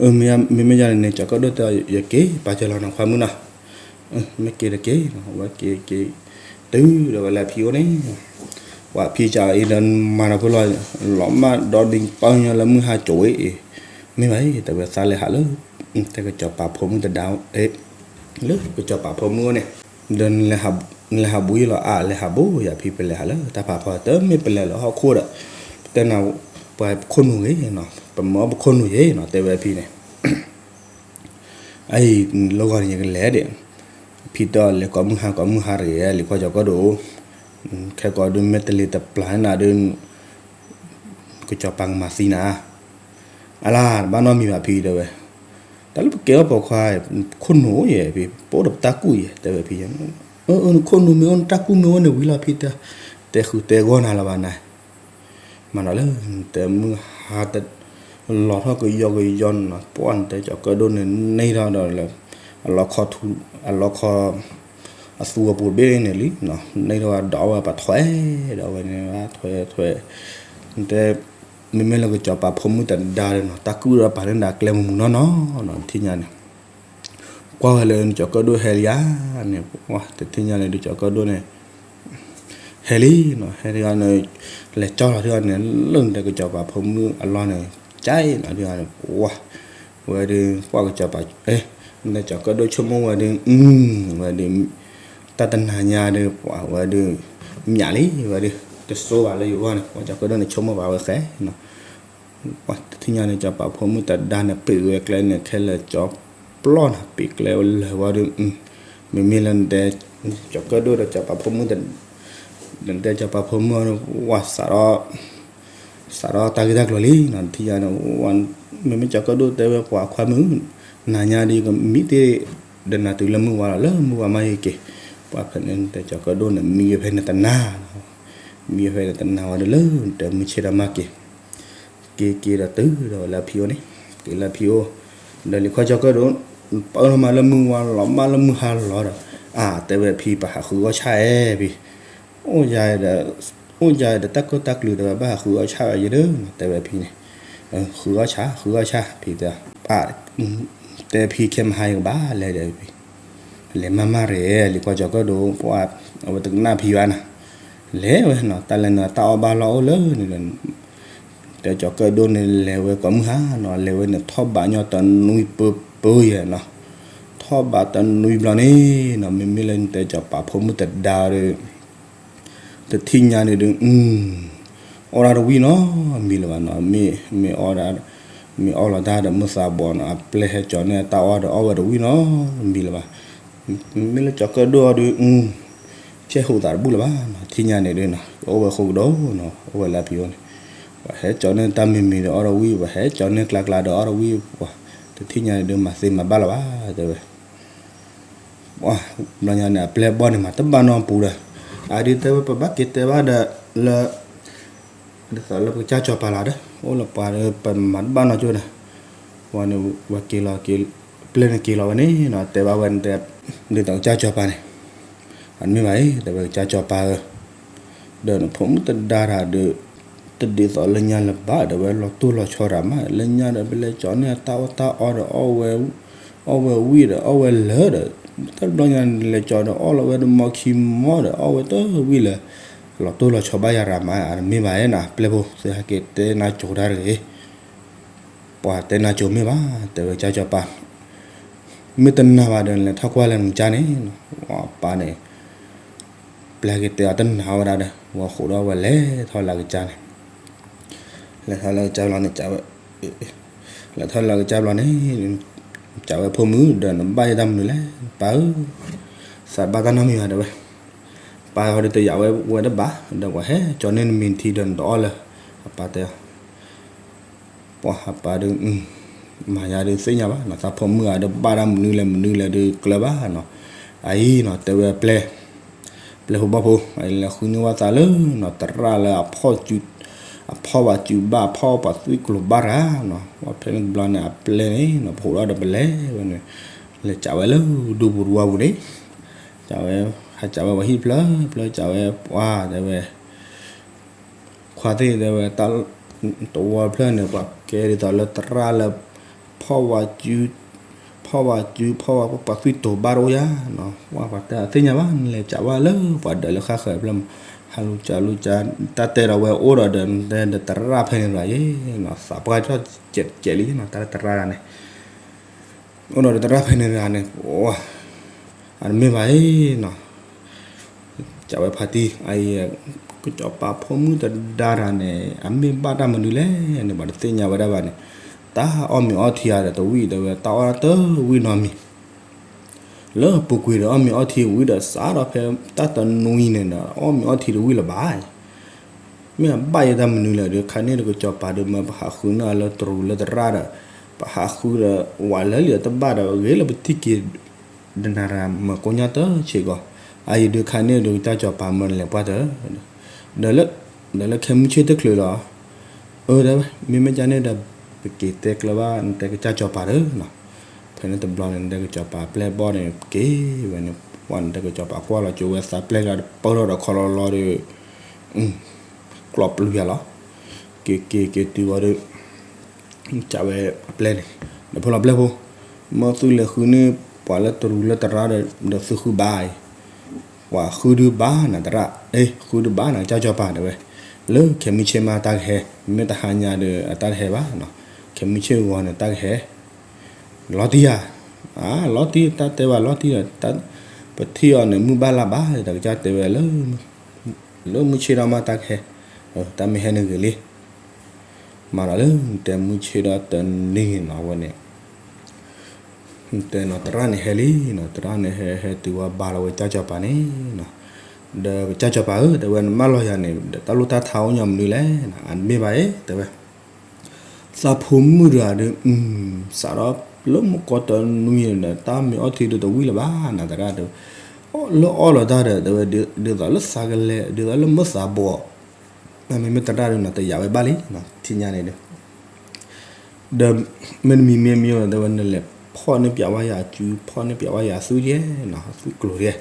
မ့မ့ၢ်ယၤန့ၣ်န့ၣ် ကၠီၤကၢၣ်ဒိၣ်တဲ ယက့ၤပာ်စၢၤလီၤနီၤခွါမုၣ်နီၤ. မ့ၢ်က့ၤတက့ၢ်နီၤ ဝဲက့ၤက့ၤ တုၤဒီးဝဲလၢအဖံအိၣ်န့ၣ် ပှၤဖံစးအံၤဒီးမၤတၢ်ဖိလီၤ လီၤမၢ်ဒီဒံးပၢ်ညီလၢမုၢ်ဟါကၠိဝဲအံၤ မ့ၢ်ဘၣ်အံၤ တဲဝဲသးလဲၤဟးလၢ တဲကစီၤပၤဖိမုၣ်သဒါ လၢကစီၤပၤဖိမုၣ်အိၣ်န့ၣ် ဒီးနလဲၤဟးဘူးယလီၤ အါ လဲၤဟးဘူးယၤဖံ ပလဲၤဟးလၢတၢ်ဖးဖီ တမ့ၢ်ပလဲၤလၢဟီၣ်ခိၣ်ဒီး ပတဲနၤ ပှၤပခိၣ်နူာ်ဂ့ၤနီၤ ပမၢအီၣ်ပခိၣ်နူာ်ယဲနီၤ တဲဝဲဖံန့ၣ် အအံၤ လၢဂီၤန့ၣ် ယကလဲၤဒံး ဖံတဲအီၤလဲၤကိးမုၢ်ဟါ ကိးမုၢ်ဟါတဂ့ၤ လံၤခွါကၠီၤကၢၣ်ဒိၣ် ခဲကိးဒုးမ့ၢ်တလံၤတပျၢ်န့ၣ်ဒုး ကစီၤပၤကမၤသံနၤ အလါ တဘၣ်နီတမံၤဘၣ်ဖံတဲဝဲ တၢ်လၢပကဲအီၣ်ပိာ်ခွါ ပခိၣ်နူာ်ယဲ ပအိၣ်ဒီးပတၢ်ကူၣ်ယဲ တဲဝဲဖံ အၢ နခိၣ်နူာ်မ့ၢ်အိၣ် နတၢ်ကူၣ်မ့ၢ်အိၣ်န့ၣ်ဝံၤလီၤဖံတဲ တဲဃုတဲဂီၢ်နၤလၢၤဘၣ်နၤ မၤဒီးလၢ တဲမုၢ်ဟါ လီၤထီၣ်ကယီကယီနီၤ ပှၢ်နတဲကၠီၤကၢၣ်ဒိၣ်န့ၣ် န့ၢ်ထီၣ်ဒီးလၢ အလီခီ အလီခီ အသူအပူၤတဘ့ၣ်န့ၣ်လံ န့ၢ်ထီၣ်ဝဲဒီးဝဲပှၤထွဲ ဒီးဝဲန့ၣ် ထွဲထွဲ တဲ မ့မ့ၢ်လၢကစီၤပၤဖိမုၣ်သဒါဒီးနီၤ တၢ်ကူၣ်ဒီးပာ်န့ၢ်ဒၣ်ကျဲမုၢ်မုၢ်နီၢ်နီၢ်နီၤ ထံၣ်ညါန့ၣ် ကွၢ်ဝဲလၢကစီၤကၢၣ်ဒိၣ်ဟဲလံဧါန့ၣ် တထံၣ်ညါန့ၣ် ကစီၤကၢၣ်ဒိၣ်န့ၣ် ဟဲလံနီၤ ဟဲလံန့ၣ် လဲၤကၠီလီၤထံၣ်န့ၣ် လၢနတဲကစီၤပၤဖိမုၣ်အလီၢ်န့ၣ် ကၠဲနီၤထံၣ်န့ၣ် ပှၢ် ဝဲဒုး ပှၢ်ကစီၤပၤ နတဲကစီၤကၢၣ်ဒိၣ်ဆိကမိၣ်ဝဲဒုး ဝဲဒုး တၢ်တနၤညါဒီး ပှၢ်ဝဲဒုး မၠးလံ ဝဲဒုး တစိဘၣ်လၢယဂီၢ်န့ၣ် ပှၢ်ကစီၤကၢၣ်ဒိၣ်န့ၣ်ဆိကမိၣ်ဘၣ်ဝဲဃဲနီၤ ပှၢ်တထံၣ်ညါန့ၣ် ကစီၤပၤဖိမုၣ်သဒါန့ၣ် ပ့ၤဝဲကျဲန့ၣ် ခဲလၢာ်ကၠီပျီန့ၣ် ပ့ၤကျဲဝဲလၢာ်ဝဲဒုး မ့မ့ၢ်လၢနတဲ ကစီၤကၢၣ်ဒိၣ်ဒီးကစီၤပၤဖိမုၣ် နတဲကစီၤပၤဖိမုၣ်အီၤ ဝဲစးထီၣ် စးထီၣ်တၢ်ဂ့ၢ်တၢ်ကျိၤလံနီၤ ထံၣ်ညါန့ၣ် မ့မ့ၢ်ကစီၤကၢၣ်ဒိၣ်တဲဝဲပှၤခွါမုၣ် နၤညါဒီးယကမံတ့ၢ် ဒီးနၤတုၤလၢမုၢ်ဝါလီၤ လၢမုၢ်ဝါမးယက့ၤ ပှၢ်ဖဲန့ၣ် နတဲကစီၤကၢၣ်ဒိၣ်န့ၣ် မံဝဲဖဲန့ၣ်တနၤ မံဝဲဖဲန့ၣ်တနၤဝဲဒီးလၢ နတဲမုၢ်ဆ့ၣ်ဒီးမးက့ၤ က့ၤက့ၤဒီးတုၤဒီးဝဲလၢအဖံအိၣ်န့ၣ် က့ၤလၢအဖံအိၣ် ဒီးလံၤခွါကၠီၤကၢၣ်ဒိၣ် ပၢထီၣ်မးလၢမုၢ်ဝါလီၤ မးလၢမုၢ်ဟါလီၤဒီး အါ တဲဝဲဖံ ပဟးဃုအီၣ်ဆၣ်အဲၣ်ဖံ အိၣ်ယၤဒီး အိၣ်ယၤဒီးတၢ်ကီတၢ်ကျုၤဒီး ဘၣ်ဟးဃုအီၣ်ဆၣ်ဝဲယဲဒၣ် တဲဝဲဖံန့ၣ် ဃုအီၣ်ဆၣ် ဃုအီၣ်ဆၣ် ဖံတဲ အါ တဲဖံ ခဲမဟါယကဘၣ်လဲၤဒီးဖံ လဲၤမးမးရဲ လံၤခွါကၠီၤကၢၣ်ဒိၣ် ပှၢ် အဝဲတကနၣ်ဖံဘၣ်နီၤ လဲၤဝဲနီၤ တၢ်လဲၤနၤတၢ်အီၣ်ဘၣ်လီၢ်အိၣ်လၢန့ၣ်ဒီး တဲကစီၤကၢၣ်ဒိၣ်န့ၣ် လဲၤဝဲကိးမုၢ်ဟါနီၤ လဲၤဝဲန့ၣ် ထီၣ်ဘးညီတနွံပၢပၢယဲနီၤ ထီၣ်ဘးတနွံဘျီန့ၣ်နီၤ မ့မ့ၢ်လၢနတဲကစီၤပၤဖိမုၣ်သဒါဒီး တထံၣ်ညါန့ၣ်ဒီး အီၣ်ဒၣ်တဝံၣ်နီၤ မံလၢၤဘၣ်နီၤ မ့ၢ် မ့ၢ်အီၣ်ဒၣ် မ့ၢ်အီၣ်လီၤတၢ်ဒီးမုၢ်သးဘီနီၤ အပျဲၢ်ဟဲကၠီၤန့ၢ်အတၢ်အီၣ်ဒီးအီၣ်ဝဲတဝံၣ်နီၤ မံလၢၤဘၣ် မ့မ့ၢ်လၢကစီၤကၢၣ်ဒိၣ်အီၤဒီး ကဲၣ်ဟူးသးတဘူၣ်လၢၤဘၣ်နီၤ ထံၣ်ညါန့ၣ်ဒီးနီၤ အိၣ်ဝဲဃိကဒီးနီၤ အိၣ်ဝဲလၢအဖံအိၣ်န့ၣ် ပှၤဟဲကၠီၤန့ၢ်တၢ်မံၤမံၤဒီးအီၣ်တဝံၣ် ပှၤဟဲကၠီၤန့ၢ်ကျါကျါဒီးအီၣ်တဝံၣ် ပှၤတထံၣ်ညါန့ၣ်ဒီးမၤသ့မၤဘၣ်လၢၤဘၣ် တဲဝဲ ဘျီညါန့ၣ် အပျဲၢ်ဘီန့ၣ်မၤတဘၣ်နီတပူၤဒီး အဒုးတဲဝဲပဘၣ်က့ၤတဲဘၣ်ဒီးလၢ ဒ်သိးလၢပကစၢ်ကစီၤပၤလၢဒီး အိၣ်လၢပှၤဒီးပမၤတဘၣ်နီတကၠိၢ်ဒီး ဝဲန့ၣ် ဝဲက့ၤလီၤက့ၤ ပျဲၢ်န့ၣ်က့ၤလီၤဝဲန့ၣ်နီၤ တဲဘၣ်ဝဲန့ၣ်တဲ ဒ်သိးကစၢ်ကစီၤပၤန့ၣ် အတမ့ၢ်ဘၣ်အံၤ တဲဝဲကစၢ်ကစီၤပၤဧၢ ဒီးနဖိမုၣ်သဒါတၢ်ဒီး တဒ်သိးလၢညါလၢၤဘၣ်ဒီး ဝဲလီၤတိၢ်လီၤဆီတၢ်မး လၢညါဒီး ပလဲၤကၠီၤန့ၢ်အတၢ်အီၣ်တၢ်အီဒီး အီၣ်ဝဲ အီၣ်ဝဲဝံၣ်ဒီး အီၣ်ဝဲလၢာ်ဒီး တဘျီညါန့ၣ်လဲၤကၠီၤဒီး အီၣ်လီၤဝဲတမီခံမီဒီး အီၣ်ဝဲတဝံၣ်လၢာ် လီၤတိၢ်လီၤဆီဘၣ်ယၤရၤမး အတမ့ၢ်ဘၣ်ဧါနီၤ ပျဲၢ်ဖိ သုဟဲက့ၤတဲနၤကၠိတၢ်တဂ့ၤ ပှၤတဲနၤကၠိမ့ၢ်ဘၣ်, တဲဝဲကစၢ်စီၤပၤ, မ့ၢ်တနာ်ဘၣ်ဒီး လဲၤထီၣ်ကွၢ်လၢနကစၢ်န့ၣ်, ပၢ်န့ၣ် ပျဲက့ၤတဲအီၤတနာ်ဝဲဒၣ်ဒီး ဝဲဃိးဒီးဝဲလဲၤထီၣ်လၢကစၢ်န့ၣ်, လဲၤထီၣ်လၢကစၢ်ဘျီန့ၣ် လဲၤထီၣ်လၢကစၢ်ဘျီန့ၣ်, ကးဝဲဖိမုၣ်ဒီး နဘၣ်ယဲတၢ်မနုၤလဲၣ်, ပၢ်ဧၢ, သးဘၣ်တၢ်နီတမံၤဘၣ် တဲဝဲ, ပၢ်ဟီဒီးတယာ်ဝဲဝဲတဘၣ်, ဒီးပှၤဟဲကၠီန့ၢ်နမံၤထံဒီးနတအီၣ်လၢၤ, အပၢ်တဲ ပှၤဟးပၢ်ဒီး မၤယၤဒုးသ့ၣ်ညါဘၣ်နီၤ, သးဖိမုၣ်ဧါဒီးဘၣ်တၢ်မနုၤလဲၣ်မနုၤလဲၣ်ဒုးကျၢၤဘၣ်နီၤ, အအံၤနီၤ တဲဝဲပျဲ, ပျဲဖိဘီဖိ အလဲၤဃုန့ၢ်ဝဲသးလၢနီၤ သရၣ်လၢ အဖီၣ်ဝးစုဘၣ် အဖီၣ်ပှၤသွံၣ်ကျိၤဘၣ်တဂၤနီၤ, ဖဲန့ၣ်တဘျီန့ၣ် အပျဲန့ၣ်နီၤ ပဃိးဒီးပလဲၤဝဲန့ၣ်, လဲၤကးဝဲလၢဒူပူၤတဝါပူၤန့ၣ်, ကးဝဲ, ဟးကးဝဲပှၤဟံၣ်တဖျၢၣ်ဖျၢၣ် ကးဝဲပှၤတဲဝဲ ခွါသ့ၣ်တဲဝဲ တၢ်တဝီတဖျၢၣ်န့ၣ် ပှၤကဲဒ်သိးလၢသရၣ်လၢ ဖီၣ်ဝးစု, ဖီၣ်ဝးစု ဖီၣ်ဝးပှၤသွံၣ်တိၤဘၣ်တအိၣ်ယါနီၤ, ပှၤတဲသ့ၣ်ညါဘၣ် နလဲၤကးဘၣ်လၢပှၤဒၢးလၢဃၣ်ဃၢၤဖျၢၣ်, ဟးလူၤကးလူၤကး, တၢ်တဲဒီးဝဲအိၣ်ဒီးဒီး တဲဒီးသရၣ်ဖဲန့ၣ်တဂၤယဲနီၤ, သးပှၢ်ထီၣ်ကဲးကဲးလံနီၤ တၢ်လၢသရၣ်တဂၤန့ၣ် အိၣ်ဒီးသရၣ်ဖဲန့ၣ်တဂၤန့ၣ် အတမ့ၢ်ဘၣ်အံၤနီၤ, ကးဝဲဖါတံၢ်, အအံၤ ကစီၤပၤဖိမုၣ်တဒါတဂၤန့ၣ် အမ့ၢ်ဘၣ်တၢ်မနုၤလဲၣ်န့ၣ် ပှၤတသ့ၣ်ညါဝဲဒၣ်ဘၣ်န့ၣ်, တၢ်အီၣ်မ့ၤအီထံဧါဒီးတဝံၣ် တဲဝဲ တၢ်အီၣ်တၢ်တဝံၣ်နီတမံၤ လၢပူၤကွံာ်ဒီးအီၣ်မ့ၤအီထံဝံၤဒီးစးထီၣ်ဖဲတၢ်တနွံန့ၣ်ဒီး အီၣ်မ့ၤအီထံတဝံၣ်လၢၤဘၣ်. မ့ၢ်အဘၣ်ယဲတၢ်မနုၤလဲၣ်ဒီး ခါန့ၣ်ဒီးကစီၤပၤဒီးမၢပဟးဃုန့ၢ်အီၤလၢတရူးလၢသရၣ်ဒီး ပဟးဃုဒီးဝးလၢလံာ်တဘၣ်ဒီး ဂ့ၤလၢပထံၣ်က့ၤ ဒနၤရၤမၤကိညၢ်တဆံးကီး, အအံၤဒုးခါန့ၣ်ဒီးကစၢ်စီၤပၤမၢနလဲၤပှၢ်တၢ် ဒီးလၢခဲမုၢ်ဆ့ၣ်တချုးလီၤ. အၢ တဲဝဲ မ့မ့ၢ်ကန့ၣ်ဒီး ပက့ၤတဲကျၢၤဘၣ် နတဲကစၢ်စီၤပၤဒီးနီၤ. ဖဲန့ၣ်တဘျီန့ၣ် နတဲကစီၤပၤပျဲၢ်ဘီၣ်န့ၣ် က့ၤဝဲန့ၣ် ပှၢ်နတဲကစီၤပၤကွၢ်လီၤကၠိဝဲသးပျဲၢ်လီၤ ပၢၢ်ထီၣ်ဒီးခီလီၤလီၤဒီး ကျီၢ်ပျုၤယၤလီၤ. က့ၤက့ၤက့ၤတုၤဝဲဒီး ကးဝဲအပျဲၢ်န့ၣ် ဒီးဖိလီၤပျဲၢ်ဖိ မ့ၢ်သုလဲၤဃုန့ၢ်ပှၤလၢတရူးလၢသရၣ်ဒီး ဒီးသုဃုဘၣ်အံၤ ပှၤဃုဒုးဘၣ်နၤသရၣ် အ့ ဃုဒုးဘၣ်နၤကစၢ်စီၤပၤတဲဝဲ လၢခဲမုၢ်ဆ့ၣ်မးတၢ်ကဟဲ မ့ၢ်တဟါညါဒီးအတၢ်တဟဲဘၣ်နီၤ ခဲမုၢ်ဆ့ၣ်ဂီၤန့ၣ်တၢ်ကဟဲ လီၤတံၢ်ဧါ အါ လီၤတံၢ် တၢ်တဲဝဲလီၤတံၢ်ဒီး ပထံၣ်အီၤန့ၣ် မုၢ်ဘၣ်လါဘၣ်ဒီး ကစၢ်တဲဝဲလၢ လၢမုၢ်ဆ့ၣ်ဒီးမးတၢ်ကဟဲ တၢ်မ့ၢ်ဟဲန့ၣ်ဂ့ၤလံ မၤဒီးလၢနတဲမုၢ်ဆ့ၣ်ဒီးတနံၤနီၤဝဲန့ၣ် နတဲနီၤ သရၣ်န့ၣ်ဟဲလံနီၤ သရၣ်န့ၣ်ဟဲဟဲတုၤဝဲဘါလီၤဝဲကစၢ်စီၤပၤန့ၣ်နီၤ ဒီးကစၢ်စီၤပၤဧၢ တဲဝဲနမၢလီၤယၤန့ၣ် ဒီးတၢ်လိၣ်တၢ်ထါအိၣ်ညီမနုၤလဲၣ် အတမ့ၢ်ဘၣ်အံၤ တဲဝဲ သးဖိမုၣ်တဂၤဒီး စးထီၣ်လၢမုၢ်ကီၢ်တနွံန့ၣ်ဒီး တၢ်မ့ၤအီထံဒုးတဝံၣ်လၢၤဘၣ် နၤသရၣ်တဲဝဲ လၢအီၣ်လီၤတၢ်ဒီး တဲဝဲ ဒ်သိးလၢသးကလဲၤ ဒ်သိးလၢမၢသးဘှီး မ့မ့ၢ်သရၣ်ဒီးနီၤ တယာ်ဝဲဘၣ်လံ ထံၣ်ညါန့ၣ်ဒီး ဒီးမ့တမံၤမ့ၢ်မ့ၢ်ဒီး တဲဝဲနလဲၤဖီၣ်န့ၢ်ပၠးဝဲယၤစု ဖီၣ်န့ၢ်ပၠးဝဲယၤစုယဲနီၤ စုကျိၤယဲ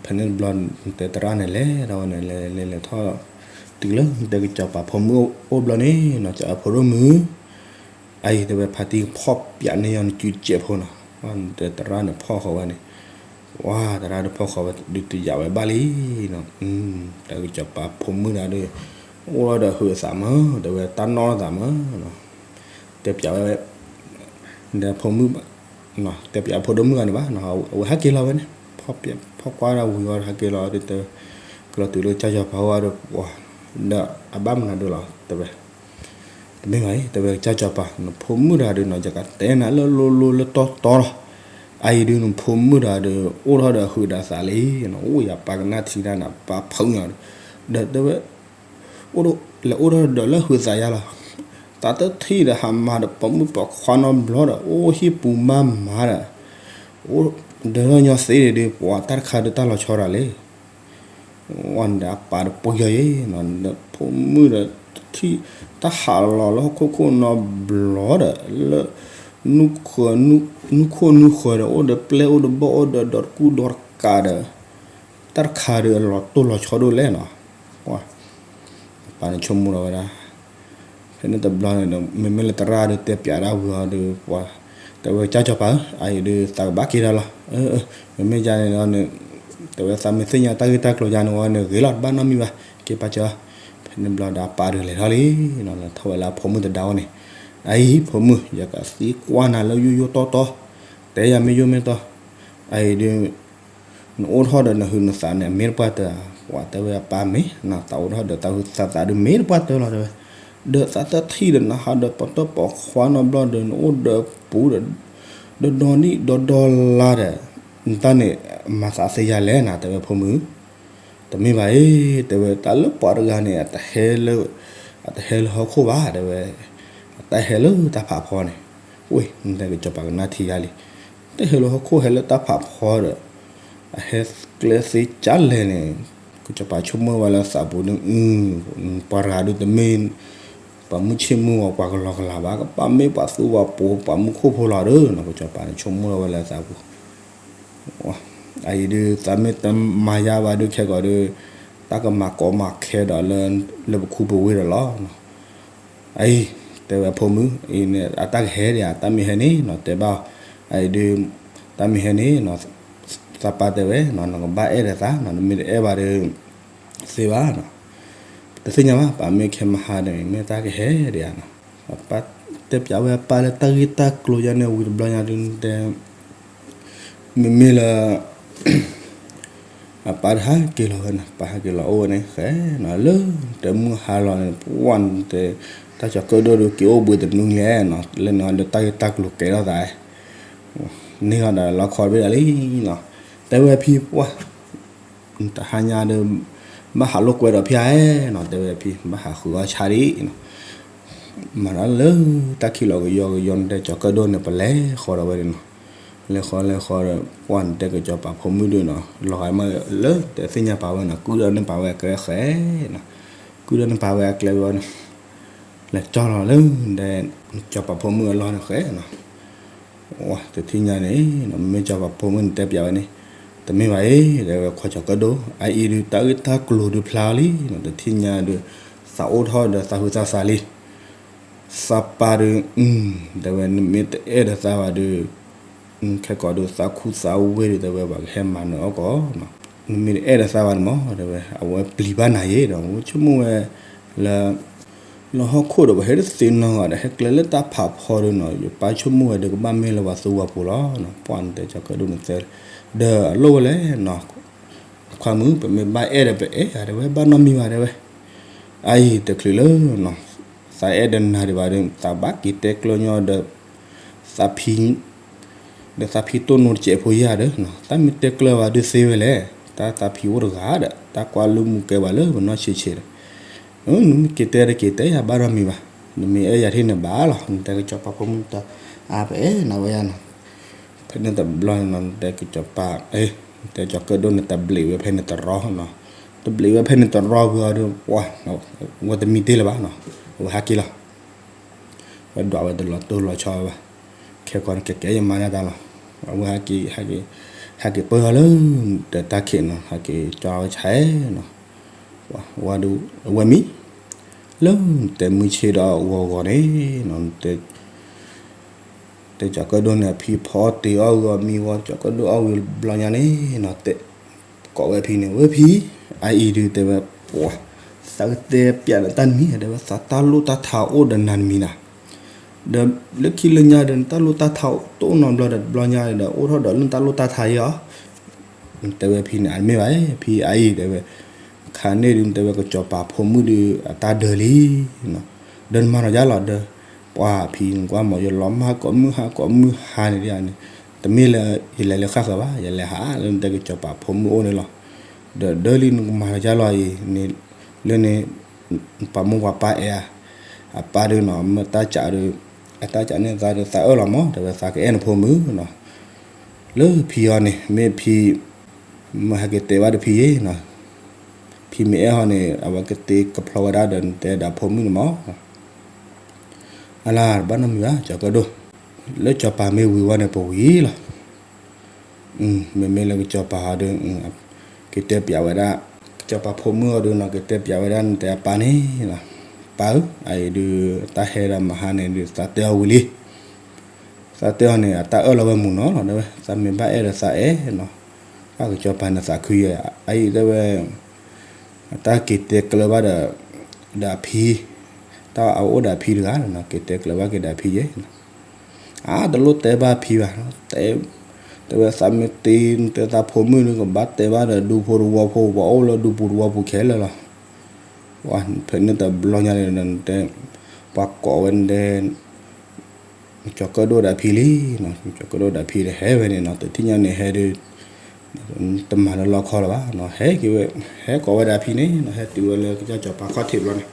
ဖဲန့ၣ်တဘျီ နတဲသရၣ်န့ၣ်လဲၤထီၣ်ဝဲန့ၣ် လဲၤလဲၤလဲၤထီၣ် တုၤလၢနတဲကစီၤပၤဖိမုၣ်အိၣ်ဘျီန့ၣ်နီၤ ကးအဖိဒိၣ်မုၣ် အအံၤတဲဝဲဖါတံၢ်ဖီၣ်ပၠးန့ၢ်ယၤနစုစဲးဖိနီၤ နတဲသရၣ်န့ၣ်ဖီၣ်ဃီၤဝဲန့ၣ် ဝါ သရၣ်ဒီးဖီၣ်ဃီၤဝဲဒုးတယာ်ဝဲဘၣ်လံနီၤ တၢ်ကစီၤပၤဖိမုၣ်တဂၤဒီး အိၣ်ထီၣ်ဒီးဟုးသးမး တဲဝဲတၢ်နီၣ်သးမး တဲပၠးဝဲ ဒီးဖိမုၣ် တဲပၠးဖိဒိၣ်မုၣ်ဂၤန့ၣ်ဘၣ် အဝဲဟဲက့ၤလီၤဝဲန့ၣ် ဖီၣ်ကွၢ်ဒၣ်ဝံၤဝဲဟဲက့ၤလီၤ တဲ ကလီၤတုၤလၢကစၢ်စီၤပၤအိၣ်ဝဲဒီး ဒီးအဘၣ်မနုၤဒုးလီၤ တဲဝဲ တမ့ၢ်ဘၣ်အံၤ တဲဝဲကစၢ်စီၤပၤ နဖိမုၣ်တဂၤဒီးနီၤ ယကတဲနၤလၢလိၤလိၤလၢတီတီလီၤ အအံၤဒုးနဖိမုၣ်တဂၤဒီး အိၣ်ထီၣ်ဒီးဟုးဒီးသးလံ အိၣ်ယပၢ်ကနၣ်ထံတၢ်နၤ ပၢ်ဖုးညါဒီး ဒီးတဲဝဲ အိၣ်ဒိၣ် လဲၤအိၣ်ထီၣ်ဒီးလၢဟုးသးယါလီၤ တၢ်တထံၣ်ဒီးဟးမၤဒီးပိာ်မုၣ်ပိာ်ခွါနီတဘျီဒီး အိၣ်ဟံၣ်ပူၤမးမးဒီး အိၣ်ဒီးညီသ့ဒုး ပှၤတၢ်တခါဒီးတၢ်လီၤဆီတၢ်လံ ဝဲန့ၣ်ဒီးအပၢ်ဒီးပှ့ၤယီၤယဲ ဖိမုၣ်ဒီး တၢ်ဟးလီၤလၢဟီၣ်ခိၣ်ခိၣ်နီတဘျီဒီး လၢ နူၢ်ခိၣ်နူၢ်ဃၢၤဒီး အိၣ်ဒီးပျဲၢ်အိၣ်ဒီးဘီၣ်အိၣ်ဒီးဒီတကူၣ်ဒီတကးဒီး တၢ်တခါဒီးလီၤတိၢ်လီၤဆီဒိၣ်လဲၣ်နီၤ ပၢ်န့ၣ်ဆိကမိၣ်လီၤဝဲဒၣ် ဖဲန့ၣ်တဘျီန့ၣ်ဒီး မ့မ့ၢ်လၢသရၣ်ဒီးတဲပၠးဒၣ်ဝံၤအီၤဒီး ပှၤ တဲဝဲကစၢ်စီၤပၤဧၢ အအံၤဒုးသးကဘၣ်က့ၤတၢ်လီၤ မ့မ့ၢ်ယၤန့ၣ်ဒီး တဲဝဲသးမ့ၢ်သ့ၣ်ညါတၢ်ဂ့ၢ်တၢ်ကျိၤယၤန့ၣ်ဝဲန့ၣ် ဂ့ၤလီၤတဘၣ်နီတမံၤဘၣ် က့ၤပာ်စၢၤ ဖဲန့ၣ်တဘျီဒီးအပၢ်ဒီးလဲၤထီၣ်လံနီၤ လဲၤထီၣ်ဝဲလၢအဖိမုၣ်တဒါဝဲန့ၣ် အအံၤ ဖိမုၣ် ယကသံကွၢ်နၤလၢယိယိတီတီ, တဲယၤမ့ၢ်ယိမ့ၢ်တီ, အအံၤဒုး နအိၣ်ထီၣ်ဒီးနဟုးနသးန့ၣ် အမ့ၢ်တပှၢ်တၢၢ်ဧါ, ပှၤတဲဝဲအပၢ်မ့ၢ် နသးအိၣ်ထီၣ်ဒီးသးဟုးသးသးဒုးမ့ၢ်တပှၢ်တၢၢ်လီၤ တဲဝဲ, ဒီးသးတထံၣ်ဒီးနဟးဒီးပှၤတီၢ်ပိာ်ခွါနီတဘျီဒီး နအိၣ်ဒီးပူၤဒီး ဒီဒီနံၣ်ဒီဒီလါဒီး နတၢ်န့ၣ် မၤသးသ့ယၤလဲၣ်နၤ တဲဝဲဖိမုၣ် တမ့ၢ်ဘၣ်အံၤ တဲဝဲ တၢ်လၢပှၤတဂၤန့ၣ် အတဟဲလၢ အတဟဲလၢဟီၣ်ခိၣ်ဘၣ် တဲဝဲ, အတၢ်ဟဲလၢတၢ်ဖးဖီန့ၣ်, ဝ့ၢ် နတဲကစီၤပၤကနၣ်ထံယါလံ, တဟဲလၢဟီၣ်ခိၣ်ဟဲလၢတၢ်ဖးဖီဒီး အဟဲကျဲသ့ကၢ်လဲၣ်န့ၣ်, ကစီၤပၤဆိကမိၣ်ဝဲလၢသးပူၤဒုး, ပှၤတဂၤဒုးတမ့ၢ် ပှၤမုၢ်ဆ့ၣ်မုၢ်ဂီၤပှၤကလီကလီဘၣ်, ကဘၣ်မ့ၢ်ပှၤသူပှၤပိာ်ပှၤမူခိၣ်ဖိလီၤဒီး ကစီၤပၤန့ၣ်ဆိကမိၣ်ဝဲလၢသးပူၤ အအံၤဒုး သးမ့ၢ်တမၤယါဘၣ်ဒုးခဲကီးဒီး တၢ်ကမၤကီမၤခဲဒီးလၢပခူပဝ့ၢ်ဒီးလီၤ. အအံၤ တဲဝဲအဖိမုၣ် အံၤန့ၣ် အတၢ်ကဟဲဒံးဧါ, တၢ်မ့ၢ်ဟဲန့ၣ်နီၤ တဲဘၣ်အီၤ, အအံၤဒုး တၢ်မ့ၢ်ဟဲန့ၣ်နီၤ သးပၢ်တဲဝဲနီၤ နကဘၣ်အဲၣ်ဒီးသးနီၤ, နမ့ၢ်တအဲၣ်ဘၣ်ဒီး သ့ဘၣ်နီၤ, တသ့ၣ်ညါဘၣ် ပာ်မ့ၢ်ခဲမဟါဒီး မ့ၢ်တၢ်ကဟဲဒံးဧါနီၤ, အပၢ်တဲပျးဝဲအပၢ်လၢတၢ်ဂ့ၢ်တၢ်ကျိၤယါန့ၣ်ဝံၤတဘျီညါဒုးတဲ မ့မ့ၢ်လၢ အပၢ်တဟးက့ၤလီၤဝဲန့ၣ် ပၢ်ဟးက့ၤလီၤအိၣ်ဝဲန့ၣ် ဃဲနီၤ လၢတမုၢ်ဟါလီၤန့ၣ် ပှၢ်တဲ တၢ်ကၠီၤကၢၣ်ဒိၣ်ဒုး က့ၤအိၣ်ဘှံးတနွံလဲၣ်နီၤ လၢနီၤဒီးတၢ်ဂ့ၢ်တၢ်ကျိၤကဲထီၣ်သး န့ၢ်အီၤဒီးလီခီတဘ့ၣ်ဒၣ်လံနီၤ, တဲဝဲဖံပှၢ် တဟါညါဒီး ဘၣ်ဟးလိာ်ကွဲဒီးဖံဧါနီၤ တဲဝဲဖံ ဘၣ်ဟးဃုအီၣ်ဆါဒံးနီၤ မၤတၢ်လၢတၢ်ခံးလီၤကယီကယီန့ၣ် တဲကၠီၤကၢၣ်ဒိၣ်န့ၣ် ပလဲၤဃီဒီးဝဲဒၣ်နီၤ, လဲၤဃီလဲၤဃီဒီး ပှၢ်န့ၣ်တဲကစီၤပၤဖိမုၣ်ဒုးနီၤ လီၤဂာ်မးလၢတသ့ၣ်ညါပာ်ဝဲနီၤ ကုၢ်ဒီးန့ၣ်ပာ်ဝဲအကျဲဃဲနီၤ, ကုၢ်ဒီးန့ၣ်ပာ်ဝဲအကျဲဝဲနီၤ, လဲၤကၠီလီၤလၢ တဲကစီၤပၤဖိမုၣ်အလီၢ်န့ၣ်ဃဲနီၤ တထံၣ်ညါန့ၣ် မ့ၢ်ကစီၤပၤဖိမုၣ်န့ၣ်တဲပျးဝဲန့ၣ် တမ့ၢ်ဘၣ်အံၤ တဲဝဲခွါကၠီၤကၢၣ်ဒိၣ် အအံၤဒုးတၢ်ဂ့ၢ်တၢ်ကျိၤဒုးဖျါလံနီၤ တထံၣ်ညါဒုး သးအိၣ်ထီၣ်ဒီးသးဟုးသးသးလံ သးပၢ်ဒုး တဲဝဲနမ့ၢ်တအဲၣ်ဒီးသးဘၣ်ဒီး ခဲကိာ်ဒုးသးခူသးဝ့ၢ်ဒုး တဲဝဲပှၤကဟဲမၤနၢၤအီၣ်ကီးနီၤ, နမ့ၢ်တအဲၣ်ဒီးသးဘၣ်န့ၣ်မး တဲဝဲ အဝဲပျံၤဘၣ်နၤယဲဒီး ဝဲဆိကမိၣ်ဝဲလၢ လၢဟီၣ်ခိၣ်ဒီး ပှၤဟဲတသ့နီတဂၤဒီး ဟဲကျဲလၢတၢ်ဖးဖီဒုးနီၤ ယပၢ်ဆိကမိၣ်ဝဲဒီး ကဘၣ်မ့ၢ်လၢပှၤသူပှၤပိာ်လီၤနီၤ, ပှၢ်န့ၣ်တဲကစီၤကၢၣ်ဒိၣ်န့ၣ်တဲ ဒီးအလိၣ်ဝဲလဲၣ်နီၤ, ခွါမုၣ် ပမ့ၢ်ဘၣ်အဲၣ်ဒီးပအဲၣ်ဧါ တဲဝဲ ဘၣ်နီတမံၤဘၣ် တဲဝဲ, အအံၤတချုးလၢနီၤ သးအဲၣ်ဒီးနၤဒံးဘၣ်ဒီး သးဘၣ်က့ၤတဲကျၢၤညီဒီး သးဖံ ဒီးသးဖံတိၢ်နိတစဲးဖိယၤဒီး တၢ်မ့ၢ်တဲကျၢၤဘၣ်ဒုးသ့ဝဲလဲၣ်, တၢ်သးဖံအိၣ်တဂၤဒီး တၢ်ကွၢ်လုၢ်မူကဲဘၣ်လၢပနီၢ်ဆံးဆံးဒီး နမ့ၢ်က့ၤတဲတက့ၤတဲယၤဘၣ်နီတမံၤဘၣ်, နမ့ၢ်အဲၣ်ယၤထံၣ်န့ၣ်ဘၣ်လီၤ, နတဲကစီၤပၤဖိမုၣ်တၢ် အါပအဲၣ်နၤဝဲယၤနီၤ, ဖဲန့ၣ်တဘျီန့ၣ်နီၤ နတဲကစီၤပၤ တဲကစီၤကၢၣ်ဒိၣ်န့ၣ် တဘျံးဝဲဖဲန့ၣ်တရီနီၤ, တဘျံးဝဲဖဲန့ၣ်တရီဝံၤအီၤဒီး ပှၢ် ဝဲတမံတ့ၢ်လၢၤဘၣ်နီၤ, အဝဲဟးက့ၤလီၤ ဝဲဒွးဝဲတလီၤတိၢ်လီၤဆီဘၣ်, ခဲကီးန့ၣ် ကဲကဲယမါဒၣ်တၢ်လီၤ, အဝဲဟဲက့ၤ ဟဲက့ၤပၢၢ်အီၤလၢ တၢ်ခံးနီၤ ဟဲက့ၤကၠီဝဲဆဲးနီၤ, ဝဲဒုး အဝဲမံ လၢတဲမုၢ်ဆ့ၣ်ဒီးဂီၤဂီၤန့ၣ်နီၤ, တဲကၠီၤကၢၣ်ဒိၣ်န့ၣ် အဖံဖီတ့ၢ်အီၣ်ဂီၤမံဝဲ ကၠီၤကၢၣ်ဒိၣ်အီၣ်ဝံၤဘျီညါန့ၣ်နီၤ, တဲ ကိးဝဲဖံန့ၣ် ဝဲဖံ အအံၤဒုးတဲဝဲ ပှၢ် သးကတဲပျးနတၢ်တမံၤ တဲဝဲ သးတၢ်လိၣ်တၢ်ထးအိၣ်ဒီးနၤတမံၤနၤ, ဒီးလၢခံလၢညါဒီး နတၢ်လိၣ်တၢ်ထးတအိၣ်နီတဘျီဒီး တဘျီညါဒီး အိၣ်ထီၣ်ဒီးလၢနတၢ်လိၣ်တၢ်ထးယဲၢ်ဧါ တဲဝဲဖံန့ၣ် အမ့ၢ်ဘၣ် ဖံအအံၤတဲဝဲ, ခါန့ၣ်ဒုးတဲဝဲ ကစီၤပၤဖိမုၣ်ဒုး အတၢ်ဒၢလံ, ဒီးနမၤနီၤယါလီၤဒီး, ပှၤဖံနကွၢ်မး ယလီၤမၢ်ကိးမုၢ်ဟါကိးမုၢ်ဟါန့ၣ်ဒ်န့ၣ်, တမ့ၢ်လၢယလဲၤလၢဃၣ်ဃၢၤဘၣ် ယလဲၤဟးလၢနတဲကစီၤပၤဖိမုၣ်အိၣ်န့ၣ်လီၤ, ဒီးဒၢလံနကမၤနီၤယါလီၤအံၤ, လၢန့ၣ် ပှၤမိၢ်ပှၤပၢ်အဲၣ်ဧါ, အပၢ်ဒုးနီၤ မ့ၢ်တၢ်ကးဒီး, အတၢ်ကးန့ၣ်သးဒီးသးအၢၣ်လီၤမး တဲဝဲသးကအဲၣ်နဖိမုၣ်နီၤ, လၢဖံအီၤန့ၣ် မ့ၢ်ဖံ, မ့ၢ်ဟဲက့ၤတဲဘၣ်ဒီးဖံယဲနီၤ, ဖံမ့ၢ်အဲၣ်ဟီန့ၣ် အဝဲကတ့ကဖျီဝဲဒၣ်ဒီးနတဲဒၣ်ဖိမုၣ်န့ၣ်မး, အလါတဘၣ်နီတမံၤဘၣ် ကၠီၤကၢၣ်ဒိၣ်, လၢကစီၤပၤမ့ၢ်ဝံၤဝဲန့ၣ်ပဝံၤလီၤ မ့မ့ၢ်လၢကစီၤပၤဟီဒီး, က့ၤတဲပျးဝဲဒၣ်, ကစီၤပၤဖိမုၣ်အီၤဒီးနီၤ က့ၤတဲပျးဝဲဒၣ်နတဲအပၢ်န့ၣ်, ပၢ်ဧၢ, အအံၤဒုး, တၢ်ဟဲဒီးမဟါန့ၣ်ဒုး သးတဲအီၤဝံၤလံ, သးတဲအီၤန့ၣ် အတၢ်အၢၣ်လီၤဝဲမုာ်နီၤလီၤ တဲဝဲ, သးမ့ၢ်ဘၣ်အဲၣ်ဒီးသးအဲၣ်နီၤ, ဘၣ်ကစီၤပၤန့ၣ်သးခုယဲ, အအံၤတဲဝဲ အတၢ်က့ၤတဲကျၢၤဘၣ်ဒီး, ဒီးအဖံ, တ တၢ်အအိၣ်ဒီးအဖံတဂၤနီၤ, က့ၤတဲကျၢၤဘၣ်က့ၤဒီးအဖံယဲနီၤ. အါ တလိၣ်တဲဘၣ်ဖံဘၣ်နီၤ, တဲ, တဲဝဲသးမ့ၢ်တ့ တဲသးဖိမုၣ်ဒုးကဘၣ်တဲဘၣ်ဒီးဒူဖိတဝီဖိ ပှၤအိၣ်လၢဒူပူၤတဝီပူၤခဲလၢာ်လီၤ. ဝဲဖဲန့ၣ်တဘျီညါန့ၣ်တဲ, ပှၤကိးဝဲတဲ ကၠီၤကၢၣ်ဒိၣ်ဒီးအဖံလံ, ကၠီၤကၢၣ်ဒိၣ်ဒီးအဖံဒီးဟဲဝဲန့ၣ်နီၤ, တထံၣ်ညါန့ၣ်ဟဲဒုး တမၤလၢလီခီလၢၤဘၣ်နီၤ, ဟဲက့ၤဝဲ, ဟဲကိးဝဲဒၣ်အဖံန့ၣ်နီၤ, ဟဲတုၤဝဲလၢကစၢ်စီၤပၤခီၣ်ထံးဘျီန့ၣ်,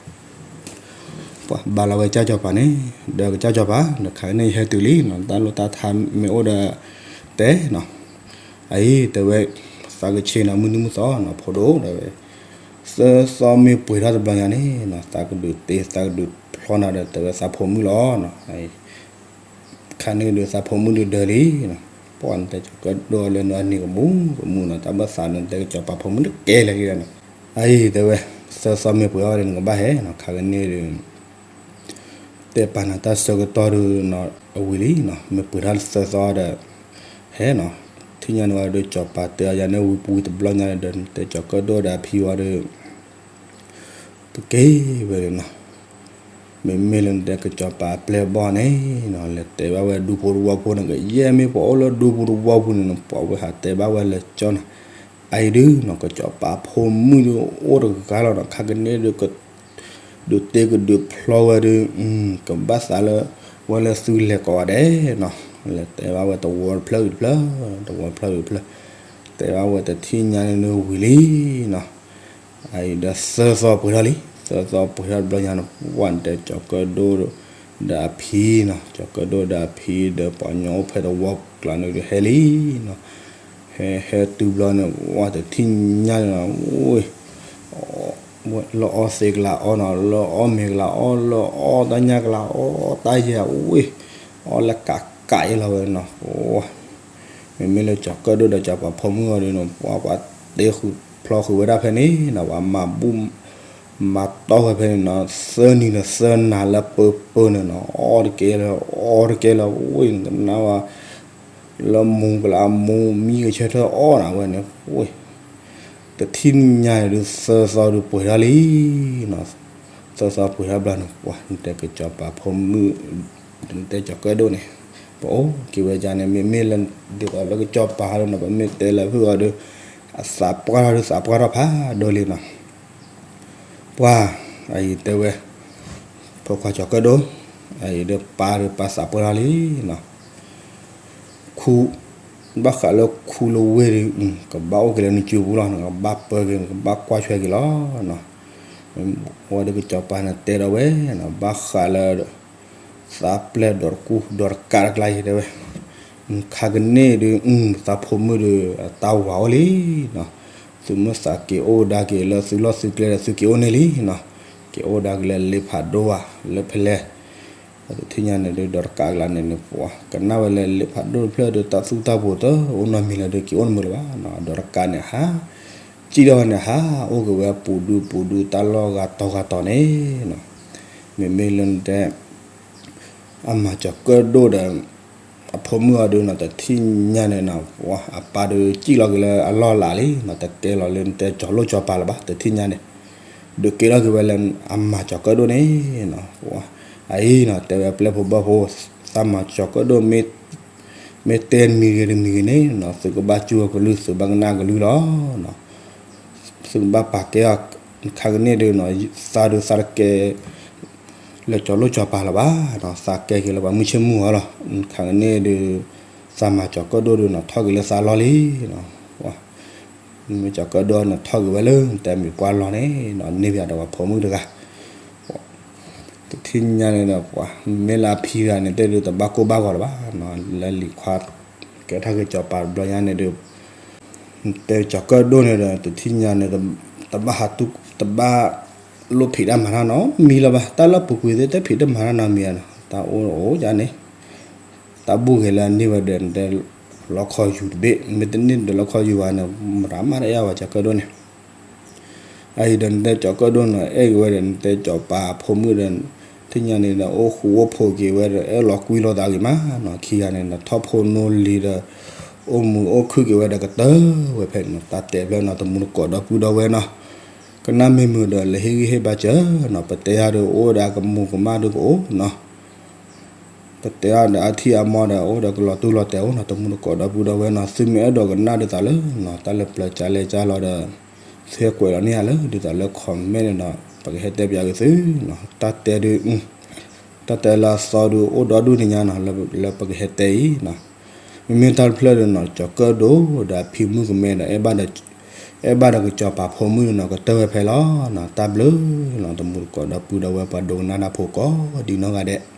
ပှၤဘါလီၤဝဲကစၢ်စီၤပၤန့ၣ်, ဒီးကစၢ်စီၤပၤ နခါန့ၣ်ယဟဲတုၤလံနီၤ, တၢ်လိၣ်တၢ်ထါမ့ၢ်အိၣ်ဒီး တဲနီၤ, အအံၤတဲဝဲ, သးကဆ့နၤမုၢ်နံၤမုၢ်သီနီၤ, ဖိဒိၣ်တဲဝဲ, သၢသီမ့ၢ်ပှဲၤထီၣ်တဘျီညါန့ၣ်နီၤ, သးကဒုးတ့သးကဒုးဖျီနၤဒီး တဲဝဲသးဖိမုၣ်လီၤနီၤ, ခါန့ၣ်ဒုးသးဖိမုၣ်ဒုးဒၢလံနီၤ, ပှၤနတဲကၠီၤကၢၣ်ဒိၣ်လၢနအန့ၢ်ကမူကမူနီၤ, တၢ်ဘၣ်သးနတဲကၠီၤပၤဖိမုၣ်တကဲလၢၤလံနီၤ, အအံၤတဲဝဲ, သၢသီမ့ၢ်ပှဲၤထီၣ်ဒီးနကဘၣ်ဟဲနီၤ, ခါကန့ၣ်ဒုး တဲပာ်နၤတၢ်ဆၢကတီၢ်ဒုးနီၤ, အဝံၤလံနီၤ, မ့ၢ်ပှဲၤထီၣ်သၢသီဒီး ဟဲနီၤ, ထံၣ်ညါန့ၣ်ဝဲဒုး ကၠီၤပၤတဲအီၤယၤန့ၣ် ဝံၤပူၤတဘျီညါဒီး နတဲကၠီၤကၢၣ်ဒိၣ်ဒီးအဖံဝဲဒီး ပက့ၤဝဲနီၤ, မ့မ့ၢ်လၢနတဲကၠီၤပၤအပျဲၢ်အဘီၣ်န့ၣ်နီၤ, လဲၤတဲဘၣ်ဝဲဒူဖိတဝီဖိန့ၣ် ကယဲၢ်မ့ၢ်ပှၤအိၣ်လၢဒူဖိတဝီဖိန့ၣ်နီၤ, ပှၤဝဲဟးတဲဘၣ်ဝဲလၢကၠီၤနီၤ, အအံၤဒုးနီၤ ကၠီၤပၤဖိမုၣ်ဒုးအိၣ်တဂၤလီၤနီၤ, ခါကန့ၣ်ဒုး ဒုးတ့ကဒုးဖျီဝဲဒုး, ကဘၣ်သးလၢ ဝဲလၢသုလဲၤကိးဂၤဒဲးနီၤ, လဲၤတဲဘၣ်ဝဲတဝီတဖျၢၣ်ဂ့ၤတဖျၢၣ်, တဝီတဖျၢၣ်ဂ့ၤတဖျၢၣ်, တဲဘၣ်ဝဲတထံၣ်ညါန့ၣ်ဝံၤလံနီၤ, အအံၤဒီးသၢသီပှဲၤထီၣ်လံ, သၢသီပှဲၤထီၣ်တဘျီညါန့ၣ် ပှၤနတဲကၠီၤကၢၣ်ဒိၣ် ဒီးအဖံနီၤ, ကၠီၤကၢၣ်ဒိၣ်ဒီးအဖံဒီး ပှၤညီအိၣ်ဖဲတဝီကျါန့ၣ်ဒုးဟဲလံနီၤ, ဟဲဟဲတုၤဘျီန့ၣ် ဝဲတထံၣ်ညါန့ၣ်နီၤ, ဝဲ လၢအီသံးကလၤအီနီၤ, လၢအီမ့ၤကလၤအီ, လၢအီတၢ်ညၣ်ကလၤအီ, တၢ်ယဲၢ်ဝဲ, အီလၢကးကးအံၤလီၤဝဲနီၤ, မ့မ့ၢ်လၢကၠီၤကၢၣ်ဒိၣ်ဒီးကၠီၤပၤဖိမုၣ်အီၤဒုးနီၤ, ပှၤပှၤတ့ဃုာ်ဖျီဃုာ်ဝဲဒၣ်ဖဲန့ၣ်နီၤ, ပှၤမၤဘူၣ် မၤတီၢ်ဝဲဖဲန့ၣ်နီၤ, သၢနံၤဒီးသၢနၤလၢပၢပၢန့ၣ်နီၤ, အီတကဲလၢ အီတကဲလၢ ဝဲ နကနၣ်ဝဲ လၢမူကလၤမူ မံကဆၢထၢၣ်အီၣ်နၤဝဲန့ၣ်, ဝဲ တထံၣ်ညါန့ၣ်ဒုး သၢသီဒုးပှဲၤထီၣ်လံနီၤ, သၢသီပှဲၤထီၣ်ဘျီန့ၣ် ပှၤနတဲကၠီၤပၤဖိမုၣ်, နတဲကၠီၤကၢၣ်ဒိၣ်န့ၣ်, ပအိၣ်က့ၤဝဲဒၣ်န့ၣ် မ့မ့ၢ်လၢ ဒ်သိးလၢကၠီၤပၤဒုးနီၤ, ပမ့ၢ်တဲလၢဖုၣ်အီၤဒုး အသးပှၢ်ထီၣ်ဒုးသးပှၢ်ထီၣ်ဖးဒိၣ်လံနီၤ ပှၤ, အအံၤတဲဝဲ, ဖိခွါကၠီၤကၢၣ်ဒိၣ်, အအံၤဒီးပၢ်ဒီးပၢ်သးပှၢ်ထီၣ်လံနီၤ, ခူ, ဘၣ်ဃးလၢခူလၢဝ့ၢ်ဒီး ကဘၣ်အိၣ်က့ၤလၢနစုပူၤလီၤ, နကဘၣ်ပၢက့ၤ နကဘၣ်ကွၢ်ထွဲက့ၤလီၤနီၤ, ဝဲဒီးကၠီၤပၤန့ၣ်တဲဒီးဝဲနီၤ, ဘၣ်ဃးလၢ သးပျဲၢ်ဒီးတကူၣ်ဒီးတကးတကျါအံၤတဲဝဲ, ခါကန့ၣ်ဒုး သးဖိမုၣ်ဒီး အတၢ်ဝၤအိၣ်လံနီၤ, သုမ့ၢ်သးက့ၤအိၣ်ဒါက့ၤလၢသုလီၢ်သုကျဲဒီး သုက့ၤအိၣ်န့ၢ်လံနီၤ, က့ၤအိၣ်ဒါက့ၤလၢလ့ဖးဒိၣ်ဧါ လၢဖဲလဲၣ်, ပတထံၣ်ညါန့ၣ်ဒုး ဒီးတကးတကျါန့ၣ်န့ၣ် ပှၤကနၣ်ဝဲလၢလ့ဖးဒိၣ်တဖျၢၣ်ဒီး တၢ်သူၣ်တၢ်ပူၤတအိၣ်နီတမံၤလၢၤဒီး က့ၤအိၣ်တမုာ်လၢၤဘၣ်နီၤ, ဒီးတကးန့ၣ်ဟး စံၣ်ထီၣ်ဝဲန့ၣ် ဟးအိၣ်က့ၤဝဲပူၤဒုပူၤဒု တၢ်လီၢ်ဂၤတီၤဂၤတီၤန့ၣ်နီၤ, မ့မ့ၢ်လၢနတဲ အမၤကၠီၤကၢၣ်ဒိၣ်ဒီး အဖိမုၣ်အီၤဒုးနီၤ တထံၣ်ညါန့ၣ်နီၤ အပၢ်ဒုးစံၣ်လီၤက့ၤလၢအလီၢ်အလၤလံနီၤ, တကဲလီၤလၢနတဲကၠီၤလိၣ်ကၠီၤပၤလၢၤဘၣ် တထံၣ်ညါန့ၣ်, ဒုးကဲထီၣ်က့ၤဝဲလၢအမၤကၠီၤကၢၣ်ဒိၣ်န့ၣ်နီၤ, အအံၤနီၤ တဲဝဲပျဲၢ်ဖိဘီၣ်ဖိ သးမၤကၠီၤကၢၣ်ဒိၣ် မ့ၢ်တဲတမံၤဂ့ၤတမံၤဂ့ၤန့ၣ်နီၤ သုကဘၣ်စူၢ်အကလုၢ် သုဘၣ်ကနၣ်အကလုၢ်လီၤနီၤ, သုကဘၣ်ပာ်ကဲအီၤ, ခါကန့ၣ်ဒုးနီၤ သးဒုးသးတကဲ လၢကၠီၤလိၣ်ကၠီၤပၤလၢၤဘၣ်နီၤ, သးကဲက့ၤလၢပှၤမုၢ်ဆ့ၣ်မုၢ်ဂီၤလီၤ, ခါကန့ၣ်ဒုး သးမၤကၠီၤကၢၣ်ဒိၣ်ဒုးနီၤ ထီၣ်က့ၤလၢသးလီၢ်လံနီၤ, မ့ၢ်ကၠီၤကၢၣ်ဒိၣ်န့ၣ်ထီၣ်က့ၤဝဲလၢ တဲမ့ၢ်ပှၢ်လီၤန့ၣ်နီၤ န့ၢ်ဘၣ်ဒီးပှၤဖိမုၣ်တဂၤ တထံၣ်ညါန့ၣ်ဒီး ပှၤမ့ၢ်လၢအဖံဂၤန့ၣ် တဲဒုးတဘၣ်ကိၢ်ဘၣ်ဂီၤလၢၤဘၣ်နီၤ, လၢလံၤခွါ ကဲထီၣ်က့ၤကၠီၤပၤတဘျီညါန့ၣ်ဒီး တဲကၠီၤကၢၣ်ဒိၣ်န့ၣ်ဒီး တထံၣ်ညါန့ၣ် တဘၣ်ဟးတူၢ် တဘၣ်လိၣ်ဖံးတၢ်မၤတၢ်နီတမံၤလၢၤဘၣ်, တၢ်လၢပူၤကွံာ်သ့ၣ် တဖံးတၢ်မၤတၢ်နီတမံၤဧါနီၤ, တၢ်အိၣ်အိၣ်ယါန့ၣ် တၢ်ဘူၣ်ဂ့ၤလၢအန့ၢ်ဝဲဒီး တဲလီခီယူၤတဘ့ၣ်, မ့ၢ်တန့ၢ်ဒီးလီခီယူၤဘၣ်န့ၣ် မတၤမၤတၢ်ယါဝဲကၠီၤကၢၣ်ဒိၣ်န့ၣ် အအံၤဒီးနတဲကၠီၤကၢၣ်ဒိၣ်နီၤ အဲၣ်က့ၤဝဲဒီး နတဲကၠီၤပၤဖိမုၣ်ဒီး ထံၣ်ညါန့ၣ်ဒီး အိၣ်ဃူအိၣ်ဖိးက့ၤဝဲဒီး အဲၣ်လီၤကွံလိာ်သးဂ့ၤမးနီၤ, ခံဂၤန့ၣ်ဒီး ထီၣ်ဖိနိလံၤဒီး အိၣ်မုာ်အိၣ်ခုၣ်က့ၤဝဲဒီးကတၢၢ်ဝဲဖဲန့ၣ်နီၤ, တၢ်တဲဖျၢၣ်နီၤ တမူတကိးဒီပုၢ်ဒီဝဲၢ်နီၤ, ကနၣ်မ့ၢ်မုာ်ဒီး လဲၤဟ့ၣ်ဂံၢ်ဟ့ၣ်ဘါစၢၤနီၤ, ပတဲယၤဒီး အိၣ်ဝဲဒၣ်ကမူၤကမၣ်ဒုကအိၣ်နီၤ, ပတဲယၤဒီး အထံအမီဒီး အိၣ်ဒီးကလီၤတူၢ်လီၤတဲာ်အိၣ်နီၤ, တမူတကိးဒီပုၢ်ဒီဝဲၢ်နီၤ, သုမ့ၢ်အဲၣ်ဒိးကနၣ်ဒ်သိးလၢနီၤ, တၢ်လၢပျၢၤကၢလဲကၢလီၤဒီး သုဟဲကွဲးလီၤန့ၢ်ယၤလၢ ဒ်သိးလၢ comment န့ၣ်ဒီး ပကဟဲတဲပၠးက့ၤသုနီၤ, တၢ်တဲဒု တၢ်တဲလၢအသီဒု အိၣ်ဒီဒူၣ်န့ၣ်ညါနီၤ, လၢပကဟဲတဲအံၤနီၤ, မ့မ့ၢ်တၢ်တဖျၢၣ်ဒုနီၤ, ကၠီၤကၢၣ်ဒိၣ်ဒီးအဖံမုၣ်ကမဲဒီး အဲၣ်ဘၣ်ဒီးကၠီၤပၤဖိမုၣ်န့ၣ်နီၤ, ကတၢၢ်ဝဲဖဲလီၤနီၤ, တၢ်ဘျုးနီၤ, တမူတကိးဒီပုၢ်ဒီဝဲၢ် ပှၤဒိကနၣ်တၢ်ဖိကိးဒံနီၢ်ဂၤဒဲး